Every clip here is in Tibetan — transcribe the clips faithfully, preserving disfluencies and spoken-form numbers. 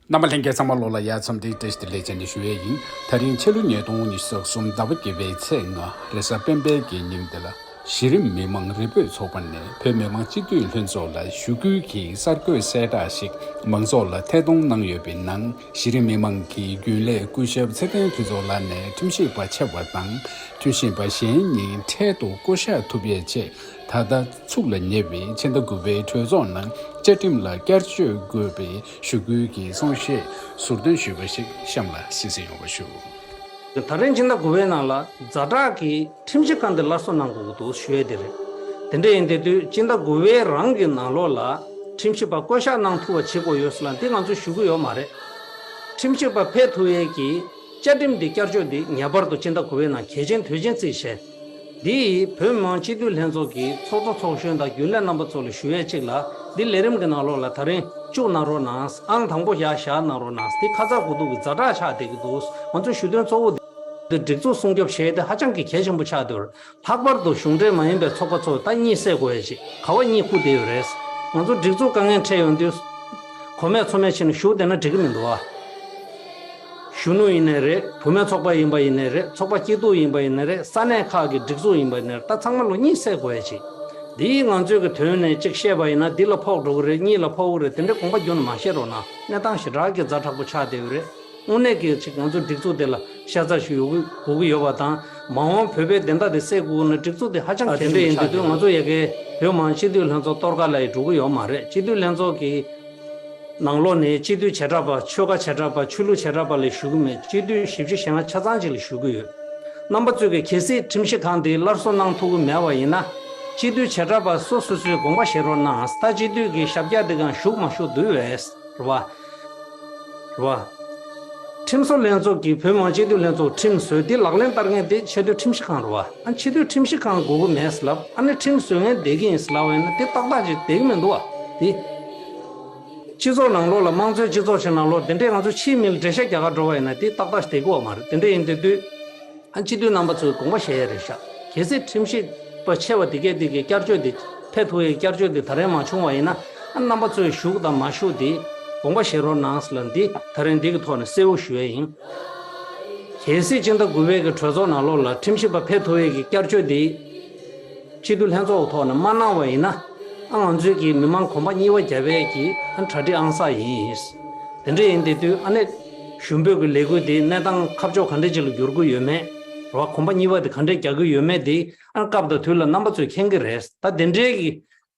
རྣམ་པ་ལྷན་རྒྱས་ཚང་མ་ལོ་ལ་ཡ་འཚམས་འདྲི་བཀྲ་ཤིས་བདེ་ལེགས་བྱས་ནས་ཞུ་ཡས་ཡིན། ད་རིང་ཕྱི་ལོ་ཉིས་སྟོང་ཉི་ཤུ་རྩ་གསུམ་ཟླ་བ་བརྒྱད་པའི་ཚེས་ལྔ་རེས་གཟའ་སྤེན་པའི་གི་ཉིན་དེ་ལ། གཞི་རིམ་མི་མང་རིག་པའི་ཚོགས་པ་ནས་བོད་མི་མང་སྤྱི་འཐུས་ལྷན་ཚོགས་ལ་ཞུ་སྐུལ་གྱི་གསར་འགོད་གསལ་བསྒྲགས་ཤིག་མང་ཚོགས་ལ་ཐད་གཏོང་གནང་ཡོད་པའི་ནང་། གཞི་རིམ་མི་མང་གི་རྒྱུན་ལས་སྐུ་ཞབས་ཚེ་བརྟན་ཕུན་ཚོགས་ལགས་ནས་ཁྲིམས་ཞིབ་པ་ཆེ་བ་དང་། ཁྲིམས་ཞིབ་པ་གཞན་གཉིས་འཕྲལ་དུ་བསྐོ་གཞག་ཐུབ་ཡས་ཆེད། ད་ལྟ་ཚུགས་ལ་ཉེ་བའི་ཕྱི་ཟླ་དགུ་པའི་གྲོས་ཚོགས་ནང་བཅའ་ཁྲིམས་ལ་བསྐྱར་བཅོས་དགོས་པའི་ཞུ་སྐུལ་གྱི་གསུང་བཤད་ཟུར་འདོན་ཞུས་པ་ཞིག་གཤམ་ལ་གསན་གཟིགས་ཡོང་བ་ཞུ། ད་རིང་སྤྱི་ཟླ་དགུ་པའི་ནང་ལ་ཛ་དྲག་གི་ཁྲིམས་ཞིབ་ཁང་དེ་སླར་གསོ་གནང་དགོས་ཀྱི་འདུག་ཞུ་ཡས་དེ་རེད། དེ་འདྲ་ཡིན་དུས་སྤྱི་ཟླ་དགུ་པའི་རང་གི་ནང་ལོགས་ལ་ཁྲིམས་ཞིབ་པ་བསྐོ་གཞག་གནང་ཐུབ་པ་བྱེད་དགོས་ཡོད་ཟེར་ལ་འདི་ང་ཚོས་ཞུ་གི་ཡོད་མ་རེད། ཁྲིམས་ཞིབ་པ་ཕེབས་ཐུབ་ཡས་ཀྱི་བཅའ་ཁྲིམས་འདི་བསྐྱར་བཅོས་འདི་ངེས་པར་དུ་སྤྱི་ཟླ་དགུ་པའི་ནང་གལ་ཆེན་དོན་ཆེན་བརྩིས་བྱས། འདི་ཡིས་བོད་མི་མང་སྤྱི་འཐུས་ལྷན་ཚོགས་ཀྱི་ཚོགས་གཙོ་ཚོགས་གཞོན་དང་རྒྱུན་ལས་རྣམ་པ་ཚོ་ལ་ཞུ་ཡས་གཅིག་ལ། འདི་ལས་རིམ་གྱི་ནང་ལོགས་ལ་ད་རིང་བཅུག་གནང་རོགས་གནང་། ཨང་དང་པོ་ཡར་བཞག་གནང་རོགས་གནང་། འདི་ཁ་ཚ་དགོས་གཏུགས་ཀྱི་ཛ་དྲག་ཆགས་བསྡད་ཀྱི་འདུག་ང་ཚོའི་ཞུ་དོན་གཙོ་བོ་འདི་སྒྲིག་འཛུགས་སྲུང་སྐྱོབ་བྱེད་ཡས་དེ་ཧ་ཅང་གི་གལ་ཆེན་པོ་ཆགས་བསྡད་ཡོད་རེད། ལྷག་པར་དུ་གཞུང་འབྲེལ་མ་ཡིན་པའི་ཚོགས་པ་ཚོ་ད་གཉིད་སད་དགོས་ཡས་ཅིག་ག་བ་གཉིད་ཁུག་བསྡད་ཡོད་རེད། ང་ཚོ་སྒྲིག་འཛུགས་དཀའ་ངལ་འཕྲད་ཡོང་དུས། གོ་མེད་ཚོར་མེད་བྱས་ནས་བཞུགས་བསྡད་ན་འགྲིག་གི་མི་འདུག་ཨ། གཞོན་ནུ་ཡིན་ནའི་རེད། བུད་མེད་ཚོགས་པ་ཡིན་པ་ཡིན་ནའི་རེད། ཚོགས་པ་སྐྱིད་སྡུག་ཡིན་པ་ཡིན་ནའི་རེད། ས་གནས་ཁག་གི་སྒྲིག་འཛུགས་ཡིན་པ་ཡིན་ནའི་རེད། ད་ཚང་མ་ལོ་གཉིད་སད་དགོས་ཡ་ཅིག་འདིས་ང་ཚོས་ཀྱི་དོན་ནས་གཅིག་བཤད་པ་ཡིན་ན་འདི་ལ་ཕོག་འགྲོ་གི་རེད། གཉིས་ལ་ཕོག་གི་རེད། དེ་འདྲའི་དགོངས་པ་རྒྱུན་ནས་མ་བཞེས་རོགས་གནང་། གནས་སྟངས་ཞེ་དྲག་གི་ཛ་དྲག་པོ་ཆགས་བསྡད་ཡོད་རེད། དངོས་གནས་ཀྱི་ཅིག་ང་ཚོ་སྒྲིག་འཛུགས་དེ་ལ་ཤ་ཚ་ཞིག་ཡོང་གི་དགོས་ཀྱི་ཡོད་པ་དང་། མ་འོངས་བོད་པའི་བདེན་མཐའ་དེ་སེལ་དགོས་ན་སྒྲིག་འཛུགས་དེ་ཧ་ཅང་ཨ་གལ་དེ་འདྲ་ཆེན་ཡིན་པོ་དུས་ཆགས་ང་ཚོ་ཡ་གི་བོད་མང་སྤྱི་འཐུས་ལྷན་ཚོགས་གཏོར་ཁ་ལ་ཡི་འགྲོ་གི་ཡོད་མ་རེད། སྤྱི་འཐུས་ལྷན་ཚོགས་ཀྱི་ནང་ལོགས་ནས་སྤྱི་འཐུས་བྱེ་བྲག་པ། ཆོལ་ཁ་བྱེ་བྲག་པ། ཆོས་ལུགས་བྱེ་བྲག་པ་ལ་ཞུ་གི་མེད། སྤྱི་འཐུས་བཞི་བཅུ་ཞེ་ལྔ་ཆ་ཚང་ཅིག་ལ་ཞུ་གི་ཡོད། རྣམ་པ་ཚོས་ཀྱི་གལ་སྲིད་ཁྲིམས་ཞིབ་ཁང་དེ་སླར་གསོ་གནང་ཐུབ་ཀྱི་མེད་པ་ཡིན་ན། སྤྱི་འཐུས་བྱེ་བྲག་པ་སོ་སོ་སོའི་དགོངས་པ་བཞེས་རོགས་གནང་། ད་སྤྱི་འཐུས་ཀྱི་ཞབས་བཀྱག་དེ་གང་ཞུགས་མ་ཞུགས་འདུས་བས། རེད་བ། རེད་བ། ཁྲིམས་བཟོ་ལྷན་ཚོགས་ཀྱིས་བོད་མི་མང་སྤྱི་འཐུས་ལྷན་ཚོགས་ཁྲིམས་བཟོས་དེ་ལག་ལེན་བསྟར་མཁན་དེ་ཆེས་མཐོའི་ཁྲིམས་ཞིབ་ཁང་རེད་བ། ཨ་ཆེས་མཐོའི་ཁྲིམས་ཞིབ་ཁང་དགོས་ཀྱི་མེད་ཟེར་ལབ། ཨ་ནི་ཁྲིམས་བཟོ་མཁན་བསྡད་ཀྱི་ཡིན་ཟེར་ལབ་པ་ཡིན་ན་དེ་ཏག་ཏག་ཅིག་བསྡད་ཀྱི་མི་འདུག་བ། དེ། སྤྱི་ཚོགས་ནང་ལོགས་ལ་དམངས་གཙོའི་སྤྱི་ཚོགས་ཤིག་ནང་ལོགས་དེ་འདྲས་ང་ཚོ་ཕྱིའི་མི་ལ་འགྲེལ་བཤད་རྒྱག་གར་འགྲོ་བ་ཡིན་ན་དེ་ཏག་ཏག་ཞིག་བསྡད་ཀྱི་ཡོད་མ་རེད། དེ་འདྲས་ཡིན་དུས་དུས། ཨ་སྤྱི་འཐུས་རྣམ་པ་ཚོས་དགོངས་པ་བཞེས་ཡ་རེད་ཤག་གལ་སྲིད་ཁྲིམས་ཞིབ་པ་ཆེ་བ་དེ་གས་དེ་གི་བསྐྱར་བཅོས་དེ་ཕེབས་ཐུབ་ཡའི་བསྐྱར་བཅོས་དེ་ད་རེས་མ་བྱུང་བ་ཡིན་ན། ཨ་རྣམ་པ་ཚོས་ཞུགས་དང་མ་ཞུགས་དེ་དགོངས་པ་བཞེས་རོགས་གནང་ཟེར་ལ་འདི་ད་རེས་འདི་གི་ཐོག་ནས་གསལ་བོ་ཞུ་ཡ་ཡིན། གལ་སྲིད་སྤྱི་ཟླ་དགུ་པའི་གི་གྲོས་ཚོགས་ནང་ལོགས་ལ་ཁྲིམས་ཞིབ་པ་ཕེབས་ཐུབ་ཡའི་གི་བསྐྱར་བཅོས་དེ་སྤྱི་འཐུས་ལྷན་ཚོགས་ཐོག་ནས་མ་གནང་བ་ཡིན་ན། ཨ་ང་ཚོའི་གི་མི་མང་གོམ་པ་གཉིས་པ་རྒྱབ་ཡས་ཀྱི་ཨ་གྲ་སྒྲིག་ཨང་གསར་ཡིན། དེ་འདྲ་ཡིན་དེ་དུས་ཨ་ནི་གཞོན་པོའི་གི་ལས་འགུལ་དེ་གནས་སྟངས་ཁ་ཕྱོགས་ག་འདྲ་ཅིག་ལ་འགྱུར་གི་ཡོད་མེད། རེད་བ། གོམ་པ་གཉིས་པ་དེ་ག་འདྲས་རྒྱག་གི་ཡོད་མེད་དེ་ཨ་སྐབས་དང་དུས་ལ་རྣམ་པ་ཚོས་མཁྱེན་གི་རེད། ད་དེ་འདྲའི་གི་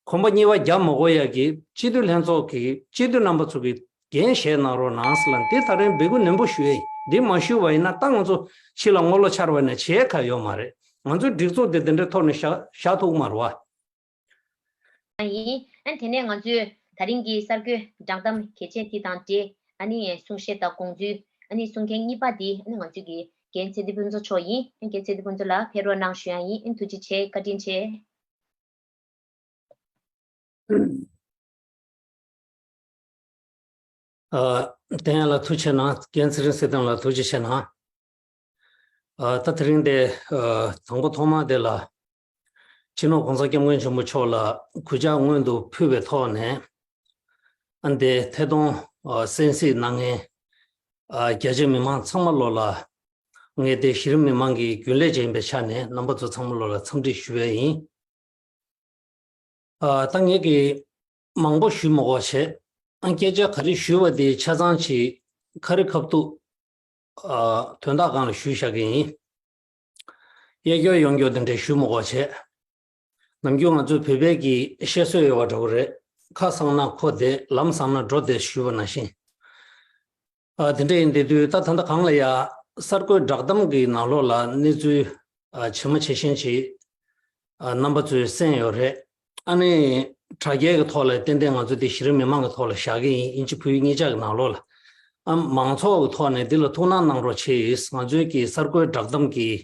གོམ་པ་གཉིས་པ་རྒྱག་མ་དགོས་ཡ་གི་སྤྱི་འཐུས་ལྷན་ཚོགས་ཀྱི་སྤྱི་འཐུས་རྣམ་པ་ཚོ་གི་འགན་བཞེས་གནང་རོགས་གནང་ཟེར་ལ་འདི་ད་རེས་འབོད་སྐུལ་ནན་པོ་ཞུ་ཡ་ཡིན། འདི་མ་ཞུས་པ་ཡིན་ན་ད་ང་ཚོ་ཕྱི་ལ་ངོ་ལོག་འཆར་བ་ཡིན་ན་བྱེད་ཡ་ག་ཡོད་མ་རེད། ང་ཚོའི་སྒྲིག་འཛུགས་དེ་དེ་འདྲའི་ཐོག་ནས་བཞག་བཞག་ཐུབ་ཀྱི་མ་རེད་བ། ཡིན། ཨ་ནི་དེ་ནས་ང་ཚོས་ད་རིང་གི་གསར་འགོད་བསྒྲགས་གཏམ་གལ་ཆེ་དེ་དང་འབྲེལ། ཨ་ནི་གསུང་བཤད་དང་དགོངས་ཚུལ། ཨ་ནི་གསུང་མཁན་གཉིས་པ་དེ་ཨ་ནི་ང་ཚོས་ཀྱི་རྒན་ཚེ་བརྟན་ཕུན་ཚོགས་མཆོག་ཡིན། ཨ་ནི་རྒན་ཚེ་བརྟན་ཕུན་ཚོགས་ལགས་ཕེབས་རོགས་གནང་ཞུ་ཡ་ཡིན། ཨ་ནི་ཐུགས་རྗེ་ཆེ། བཀའ་དྲིན་ཆེ། ཨ། བསྟན་ཡ་ལ་ཐུགས་ཆེ་གནང་། རྒན་ཚེ་རིང་སྲིད་དོན་ལ་ཐུགས་རྗེ་ཆེ་གནང་། ཨ། ད་དེ་རིང་དེ། ཨ། དང་པོ་ཐོག་མ་དེ་ལ། སྤྱི་ནོར་༸གོང་ས་༸སྐྱབས་མགོན་ཆེན་པོ་མཆོག་ལ་གུས་ཕྱག་སྔོན་དུ་ཕུལ་བའི་ཐོག་ནས། ཨ་འདི་ཐད་གཏོང་། ཨ། གསན་གཟིགས་གནང་མཁན། ཨ། རྒྱ་ཆེ་མི་མང་ཚང་མ་ལོ་ལ། ངས་དེ་གཞི་རིམ་མི་མང་གི་རྒྱུན་ལས་ཅིག་ཡིན་པའི་ཆ་ནས་རྣམ་པ་ཚོ་ཚང་མ་ལོ་ལ་འཚམས་འདྲི་ཞུ་བ་ཡིན། ཨ། ད་ངས་ཀྱིས་མང་པོ་ཞུ་མི་དགོས་བྱས། ཨ། སྐད་ཆ་ག་རེ་ཞུས་པ་དེ་ཆ་ཚང་ཅིག་ཁ་རི་ཁ་ཐུག་ཨ། དོན་དག་སྒང་ལ་ཞུས་བཞག་གི་ཡིན། གཡས་སྐྱོར་གཡོན་སྐྱོར་དེ་འདྲས་ཞུ་མི་དགོས་བྱས། ནམ་རྒྱུན་ང་ཚོའི་བོད་པའི་གི་བཤད་སྲོལ་ཡོད་པ་འདྲ་བོ་རེད། ཁ་གསང་ན་ཁོ་བསྡད། ལམ་གསང་ན་འགྲོ་བསྡད་ཞུས་པ་ནང་བཞིན། ཨ། དེ་འདྲ་ཡིན་དེ་དུས་ད་ད་ལྟ་གང་ལ་ཡ་གསར་འགོད་བསྒྲགས་གཏམ་གྱི་ནང་ལོགས་ལ་གནས་ཚུལ། ཨ། ཇི་མ་ཇི་བཞིན་ཅིག་ཨ། རྣམ་པ་ཚོས་གསན་ཡོད་རེད། ཨ་ནི་དྲ་རྒྱའི་གི་ཐོག་ལ་ཏན་ཏན་ང་ཚོ་དེ་གཞི་རིམ་མི་མང་གི་ཐོག་ལ་བཞག་གི་ཡིན། དབྱིན་ཇི་བོད་ཡིག་གཉིས་ཆ་གི་ནང་ལོགས་ལ། ཨ། མང་ཚོགས་ཀྱི་ཐོག་ནས་འདི་ལ་ཐུགས་སྣང་གནང་རོགས་བྱེད། ང་ཚོའི་གི་གསར་འགོད་བསྒྲགས་གཏམ་གྱི།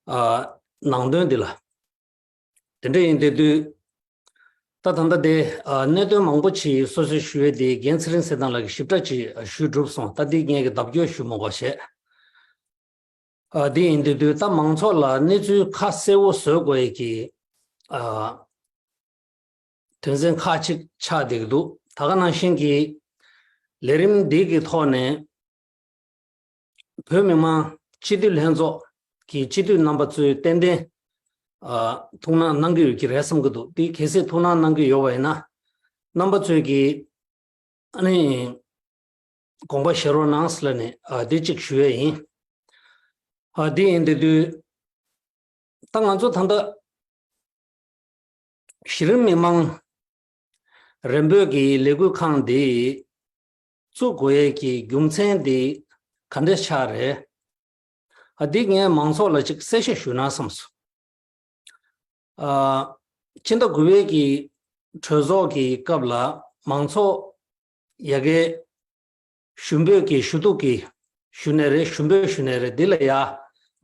ཨ། ནང་དོན་འདི་ལ། དེ་འདྲ་ཡིན་དེ་དུས། ད་ད་ལྟ་དེ། ཨ། གནད་དོན་མང་པོ་ཅིག་སོ་སོས་ཞུ་ཡས་དེ་རྒན་ཚེ་རིང་སྲིད་དོན་ལགས་ཀྱིས་ཞིབ་ཕྲ་ཅིག་ཞུས་གྲུབ་སོང་། ད་འདི་ངས་ཀྱི་ལྡབ་སྐྱོར་ཞུ་མི་དགོས་བྱས། ཨ། འདི་ཡིན་དུས་དུས་ད་མང་ཚོགས་ལ་གནས་ཚུལ་ཁ་གསལ་བོ་བཟོ་དགོས་ཡས་ཀྱི། ཨ། དོན་ཚན་ཁག་ཅིག་ཆགས་བསྡད་ཀྱི་འདུག་ད་ག་ནང་བཞིན་གྱི། ལས་རིམ་འདི་གི་ཐོག་ནས་བོད་མི་མང་སྤྱི་འཐུས་ལྷན་ཚོགས་ཀྱི་སྤྱི་འཐུས་རྣམ་པ་ཚོས་ཏན་ཏན་ཨ་ཐུགས་སྣང་གནང་གི་ཡོད་ཀྱི་རེད་བསམ་གྱི་འདུག་དེ་གལ་སྲིད་ཐུགས་སྣང་གནང་གི་ཡོད་པ་ཡིན་ན། རྣམ་པ་ཚོས་ཀྱིས་ཨ་ནི་དགོངས་པ་བཞེས་རོགས་གནང་ཟེར་ལབ་ནས་ཨ་དེ་གཅིག་ཞུ་ཡས་ཡིན། ཨ་དེ་ཡིན་དེ་དུས་ད་ང་ཚོ་ད་ལྟ་གཞི་རིམ་མི་མང་རིམ་བོད་ཀྱི་ལས་འགུལ་ཁང་འདི་བཙུགས་དགོས་ཡས་ཀྱི་རྒྱུ་མཚན་འདི་ག་འདྲ་ཆགས་རེད། ཨ་འདི་ངས་མང་ཚོགས་ལ་ཅིག་གསལ་བཤད་ཞུས་ན་བསམས་སོང་། ཨ་ཕྱི་ཟླ་དགུ་པའི་གི་གྲོས་ཚོགས་ཀྱི་སྐབས་ལ་མང་ཚོགས་ཡ་གའི་ཞུ་འབོད་ཀྱི་ཞུ་གཏུག་གི་ཞུ་ནས་རེད། ཞུ་འབོད་ཞུ་ནས་རེད། འདི་ལ་ཡ་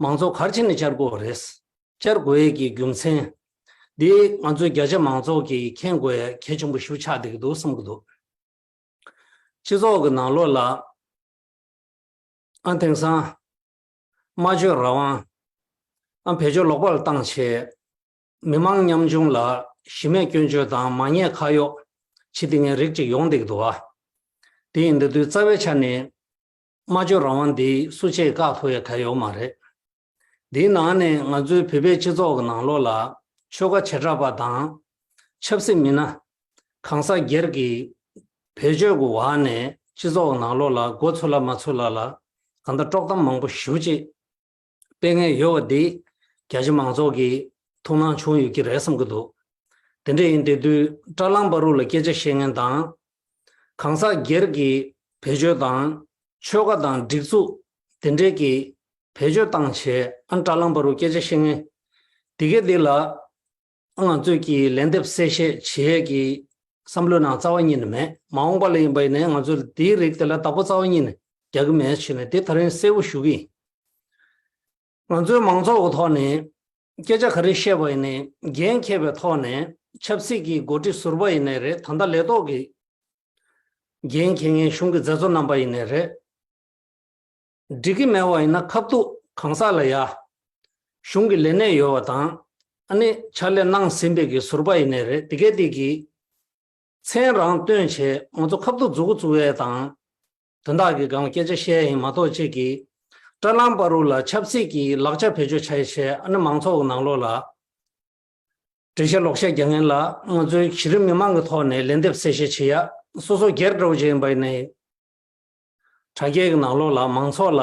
མང་ཚོགས་ག་རེ་བྱས་ནས་བཅར་དགོས་རེད། བཅར་དགོས་ཡས་ཀྱི་རྒྱུ་མཚན་འདི་ང་ཚོའི་བརྒྱ་ཆ་མང་ཚོགས་ཀྱིས་མཁྱེན་དགོས་ཡ་གལ་ཆེན་པོ་ཞིག་ཆགས་བསྡད་ཀྱི་འདུག་བསམ་གྱི་འདུག་སྤྱི་ཚོགས་ཀྱི་ནང་ལོགས་ལ་ཨ་དེང་སང་སྨྲ་བརྗོད་རང་དབང་ཨ་བེད་སྤྱོད་ལོག་པར་བཏང་བྱས། མི་མང་ཉམ་ཆུང་ལ་གཞི་མེད་སྐྱོན་བརྗོད་དང་མ་ཉེས་ཁ་གཡོག་བྱེད་དེ་ངན་རིགས་ཅིག་ཡོང་བསྡད་ཀྱི་འདུག་བ། དེ་ཡིན་དུས་རྩ་བའི་ཆ་ནས་སྨྲ་བརྗོད་རང་དབང་འདི་སུ་གཅིག་བཀག་ཐུབ་ཡ་ག་ཡོད་མ་རེད། འདིའི་ནང་ནས་ང་ཚོའི་བོད་པའི་སྤྱི་ཚོགས་ཀྱི་ནང་ལོགས་ལ་ཆོལ་ཁ་བྱེ་བྲག་པ་དང་ཆབ་སྲིད་མི་སྣ་གང་ཟག་སྒེར་གྱི་བེད་སྤྱོད་ཀྱི་འོག་ནས་སྤྱི་ཚོགས་ཀྱི་ནང་ལོགས་ལ་མགོ་ཚོས་ལ་མ་ཚོས་ལ་ལ་གང་ལྟར་དཀྲོག་གཏམ་མང་པོ་ཞེ་པོ་ཅིག་སྤེལ་མཁན་ཡོད་པ་འདི་རྒྱ་ཆེ་མང་ཚོགས་ཀྱི་ཐུགས་སྣང་བྱུང་ཡོད་ཀྱི་རེད་བསམ་གྱི་འདུག་དེ་འདྲ་ཡིན་དེ་དུས་དྲ་ལམ་བར་དུ་ལ་སྐད་ཆ་བཤད་མཁན་དང་། གང་ཟག་སྒེར་གྱི་བེད་སྤྱོད་དང་ཆོལ་ཁ་དང་སྒྲིག་འཛུགས་དེ་འདྲས་ཀྱི་བེད་སྤྱོད་བཏང་བྱས་ཨ་དྲ་ལམ་བར་དུ་སྐད་ཆ་བཤད་མཁན་དེ་གས་འདི་ལ་ང་ཚོས་ཀྱི་ལན་འདེབས་གསལ་བཤད་བྱེད་ཡས་ཀྱི་བསམ་བློའི་ནང་རྩ་བ་ཉིད་ནས་མེད། མ་འོངས་པ་ལ་ཡིན་པ་ཡིན་ནའི་ང་ཚོས་དེའི་རིགས་དེ་ལ་བདག་པོ་རྩ་བ་ཉིད་ནས་རྒྱག་གི་མེད་བྱས་ནས་དེ་ད་རིང་གསལ་པོ་ཞུ་གི་ཡིན། ང་ཚོའི་མང་ཚོགས་ཀྱི་ཐོག་ནས་སྐད་ཆ་ག་རེ་བཤད་པ་ཡིན་ནའི་འགན་འཁྱེར་བའི་ཐོག་ནས་ཆབ་སྲིད་ཀྱི་འགོ་ཁྲིད་ཟུར་པ་ཡིན་ནའི་རེད། ད་ལྟ་ལས་ཐོག་གི་འགན་འཁྱེར་མཁན་གཞུང་གི་མཛད་གཙོ་རྣམ་པ་ཡིན་ནའི་རེད། འགྲིག་གི་མེད་པ་ཡིན་ན་ཁ་ཐུག་གང་ཟག་ལ་ཡ་གཞུང་གི་ལས་གནས་ཡོད་པ་དང་ཨ་ནི་ཕྱག་ལས་གནང་ཟིན་པའི་གི་ཟུར་པ་ཡིན་ནའི་རེད། དེ་གས་དེ་གི་མཚན་རང་བཏོན་བྱས་ང་ཚོ་ཁ་ཐུག་མཛུ་གུ་བཙུགས་ཡས་དང་དོན་དག་གི་སྒང་སྐད་ཆ་བཤད་ཡས་ཡིན་མ་གཏོགས་གཅིག་གིས་དྲ་ལམ་བར་དུ་ལ་ཆབ་སྲིད་ཀྱི་ལག་ཆ་བེད་སྤྱོད་བྱས་བྱས་ཨ་ནི་མང་ཚོགས་ཀྱི་ནང་ལོགས་ལ་འགྲེལ་བཤད་ལོག་བཤད་རྒྱག་མཁན་ལ་ང་ཚོའི་གཞི་རིམ་མི་མང་གི་ཐོག་ནས་ལན་འདེབས་གསལ་བཤད་བྱེད་ཡ། སོ་སོ་སྒེར་འདྲ་བོ་ཅིག་ཡིན་པ་ཡིན་ནའི་དྲ་རྒྱའི་ནང་ལོགས་ལ་མང་ཚོགས་ལ་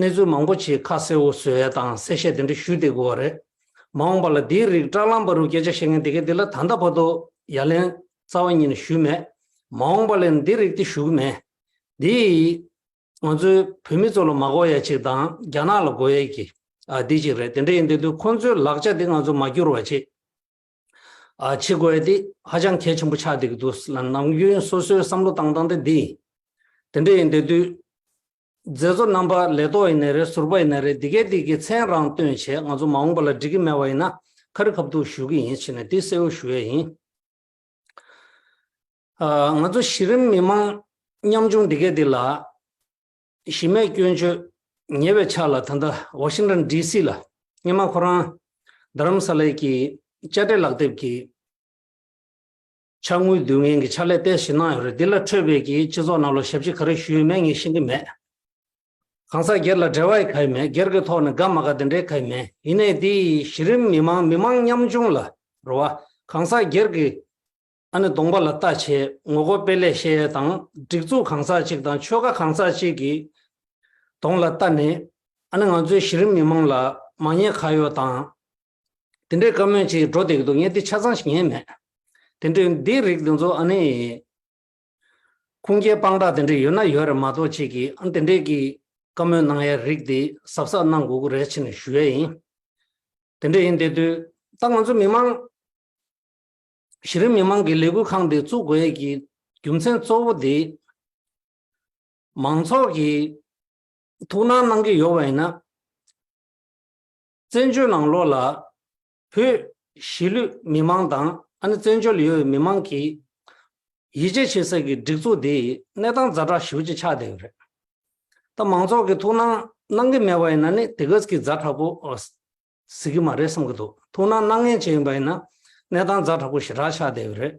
གནས་ཚུལ་མང་པོ་ཅིག་ཁ་གསལ་པོ་བཟོ་ཡ་དང་གསལ་བཤད་དེ་འདྲ་ཞུས་བསྡད་དགོས་པ་རེད། མ་འོངས་པ་ལ་འདིའི་རིགས་དྲ་ལམ་བར་དུ་སྐད་ཆ་བཤད་མཁན་དེ་གས་དེ་ལ་ད་ལྟ་བར་དུ་ཡ་ལན་རྩ་བ་ཉིད་ནས་ཞུས་མེད། མ་འོངས་པ་ལ་འདི་རིགས་དེ་ཞུ་གི་མེད། འདི་ང་ཚོའི་བོད་མི་ཚོ་ལ་མ་དགོས་ཡ་ཅིག་དང་རྒྱ་ནག་ལ་དགོས་ཡ་གི་ཨ་འདི་ཅིག་རེད། དེ་འདྲ་ཡིན་དུས་དུས་ཁོང་ཚོའི་ལག་ཆ་འདི་ང་ཚོ་མ་བསྒྱུར་བ་ཅིག་ཨ་བྱེད་དགོས་ཡ་འདི་ཧ་ཅང་གལ་ཆེན་པོ་ཆགས་བསྡད་ཀྱི་འདུག་ལ། ནམ་རྒྱུན་སོ་སོའི་བསམ་བློ་བཏང་སྟངས་དེ་འདི་ཡིན། དེ་འདྲ་ཡིན་དུས་དུས་མཛད་གཙོ་རྣམ་པ་ལས་ཐོག་ཡིན་ནའི་རེད། ཟུར་པ་ཡིན་ནའི་རེད། འདི་གས་འདི་གི་མཚན་རང་བཏོན་བྱས་ང་ཚོ་མ་འོངས་པ་ལ་འགྲིག་གི་མེད་པ་ཡིན་ན་ཁ་རི་ཁ་ཐུག་ཞུ་གི་ཡིན་ཟེར་ནས་འདི་གསལ་པོ་ཞུ་ཡ་ཡིན། ཨ་ང་ཚོ་གཞི་རིམ་མི་མང་ཉམ་ཆུང་འདི་གས་འདི་ལ་གཞི་མེད་སྐྱོན་བརྗོད་ཉེ་བའི་ཆར་ལ་ད་ལྟ་ཝ་ཤིང་ཊོན་ཌི་སི་ལ་སྔོན་མ་ཁོ་རང་རྡ་རམ་ས་ལའི་གི་དཔྱ་ཁྲལ་ལག་དེབ་ཀྱི་ཕྱག་དངུལ་བསྡུ་མཁན་གྱི་ཕྱག་ལས་ཏོག་ཙམ་གནང་ཡོད་རེད། འདི་ལ་འཕྲོས་པའི་གི་སྤྱི་ཚོགས་ནང་ལ་ཞབས་ཕྱི་ག་རེ་ཞུས་ཡོད་མེད་ངས་ཤེས་ཀྱི་མེད། གང་ཟག་སྒེར་ལ་འབྲེལ་བ་ཡི་ག་ཡི་མེད། སྒེར་གྱི་ཐོག་ནས་དགའ་མ་དགའ་དེ་འདྲའི་ག་ཡི་མེད། ཡིན་ནའི་འདི་གཞི་རིམ་མི་མང་མི་མང་ཉམ་ཆུང་ལ་རེད་བ། གང་ཟག་སྒེར་གྱི་ཨ་ནི་གདོང་པ་ལ་ལྟ་བྱས་ངོ་རྒོལ་སྤེལ་ལས་བཤད་ཡས་དང་སྒྲིག་འཛུགས་གང་ཟག་ཅིག་དང་ཆོལ་ཁ་གང་ཟག་ཅིག་གི་གདོང་ལ་ལྟ་ནས་ཨ་ནི་ང་ཚོའི་གཞི་རིམ་མི་མང་ལ་མ་ཉེས་ཁ་གཡོག་དང་དེ་འདྲའི་བཀའ་མོལ་ཅིག་འགྲོ་བསྡད་ཀྱི་འདུག་ངས་འདི་ཆ་ཚང་ཞིག་ཉན་མེད། དེ་འདྲའི་འདིའི་རིགས་འདི་ཚོ་ཨ་ནི་ཁུངས་སྐྱེལ་དཔང་རྟགས་དེ་འདྲ་ཡོད་ན་ཡོད་རེད་མ་གཏོགས་ཅིག་གིས་ཨ་དེ་འདྲས་ཀྱི་བཀའ་མོལ་གནང་ཡའི་རིགས་དེ་གཟབ་གཟབ་གནང་དགོས་ཀྱི་རེད་ཅེས་ནས་ཞུ་ཡས་ཡིན། དེ་འདྲ་ཡིན་དེ་དུས་ད་ང་ཚོ་མི་མང་གཞི་རིམ་མི་མང་གི་ལས་འགུལ་ཁང་དེ་བཙུགས་དགོས་ཡས་ཀྱི་རྒྱུ་མཚན་གཙོ་བོ་དེ་མང་ཚོགས་ཀྱིས་ཐུགས་སྣང་གནང་གི་ཡོད་པ་ཡིན་ན། བཙན་བྱོལ་ནང་ལོགས་ལ་བོད་གཞིས་ལུས་མི་མང་དང་ཨ་ནི་བཙན་བྱོལ་ཡོད་པའི་མི་མང་གིས་ཡིད་ཆེས་བྱེད་ས་ཀྱི་སྒྲིག་འཛུགས་འདི་གནས་སྟངས་ཛ་དྲག་ཞེ་པོ་ཅིག་ཆགས་བསྡད་ཡོད་རེད། ད་མང་ཚོགས་ཀྱིས་ཐུགས་སྣང་གནང་གི་མེད་པ་ཡིན་ན་ནི་དེ་ག་གི་ཛ་དྲག་པོ་ཨ་གཟིགས་ཀྱི་མ་རེད་བསམ་གྱི་འདུག་ཐུགས་སྣང་གནང་མཁན་ཅིག་ཡིན་པ་ཡིན་ན་གནས་སྟངས་ཛ་དྲག་པོ་ཞེ་དྲག་ཆགས་བསྡད་ཡོད་རེད།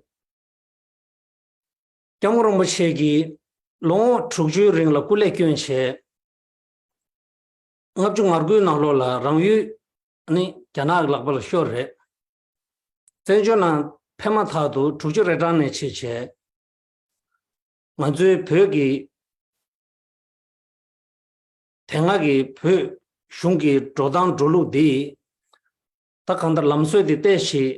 སྐྱབས་མགོན་རིན་པོ་ཆེ་གིས་ ལོ་ངོ་དྲུག་ཅུའི་རིང་ལ་སྐུ་ལས་བསྐྱོན་བྱས། ལྔ་བཅུ་ང་དགུའི་ནང་ལོགས་ལ་རང་ཡུལ་ནི་རྒྱ་ནག་གི་ལག་པ་ལ་ཤོར་རེད། བཙན་བྱོལ་ནང་ཕེབས་མ་ཐག་ཏུ་དྲུག་ཅུ་རེ་གྲངས་ནས་ཕྱིན་བྱས། ང་ཚོའི་བོད་ཀྱི་དེ་སྔ་གི་བོད་གཞུང་གི་འགྲོ་སྟངས་འགྲོ་ལུགས་འདི་ད་གང་ལྟར་ལམ་སྲོལ་འདི་བལྟས་ཤིག་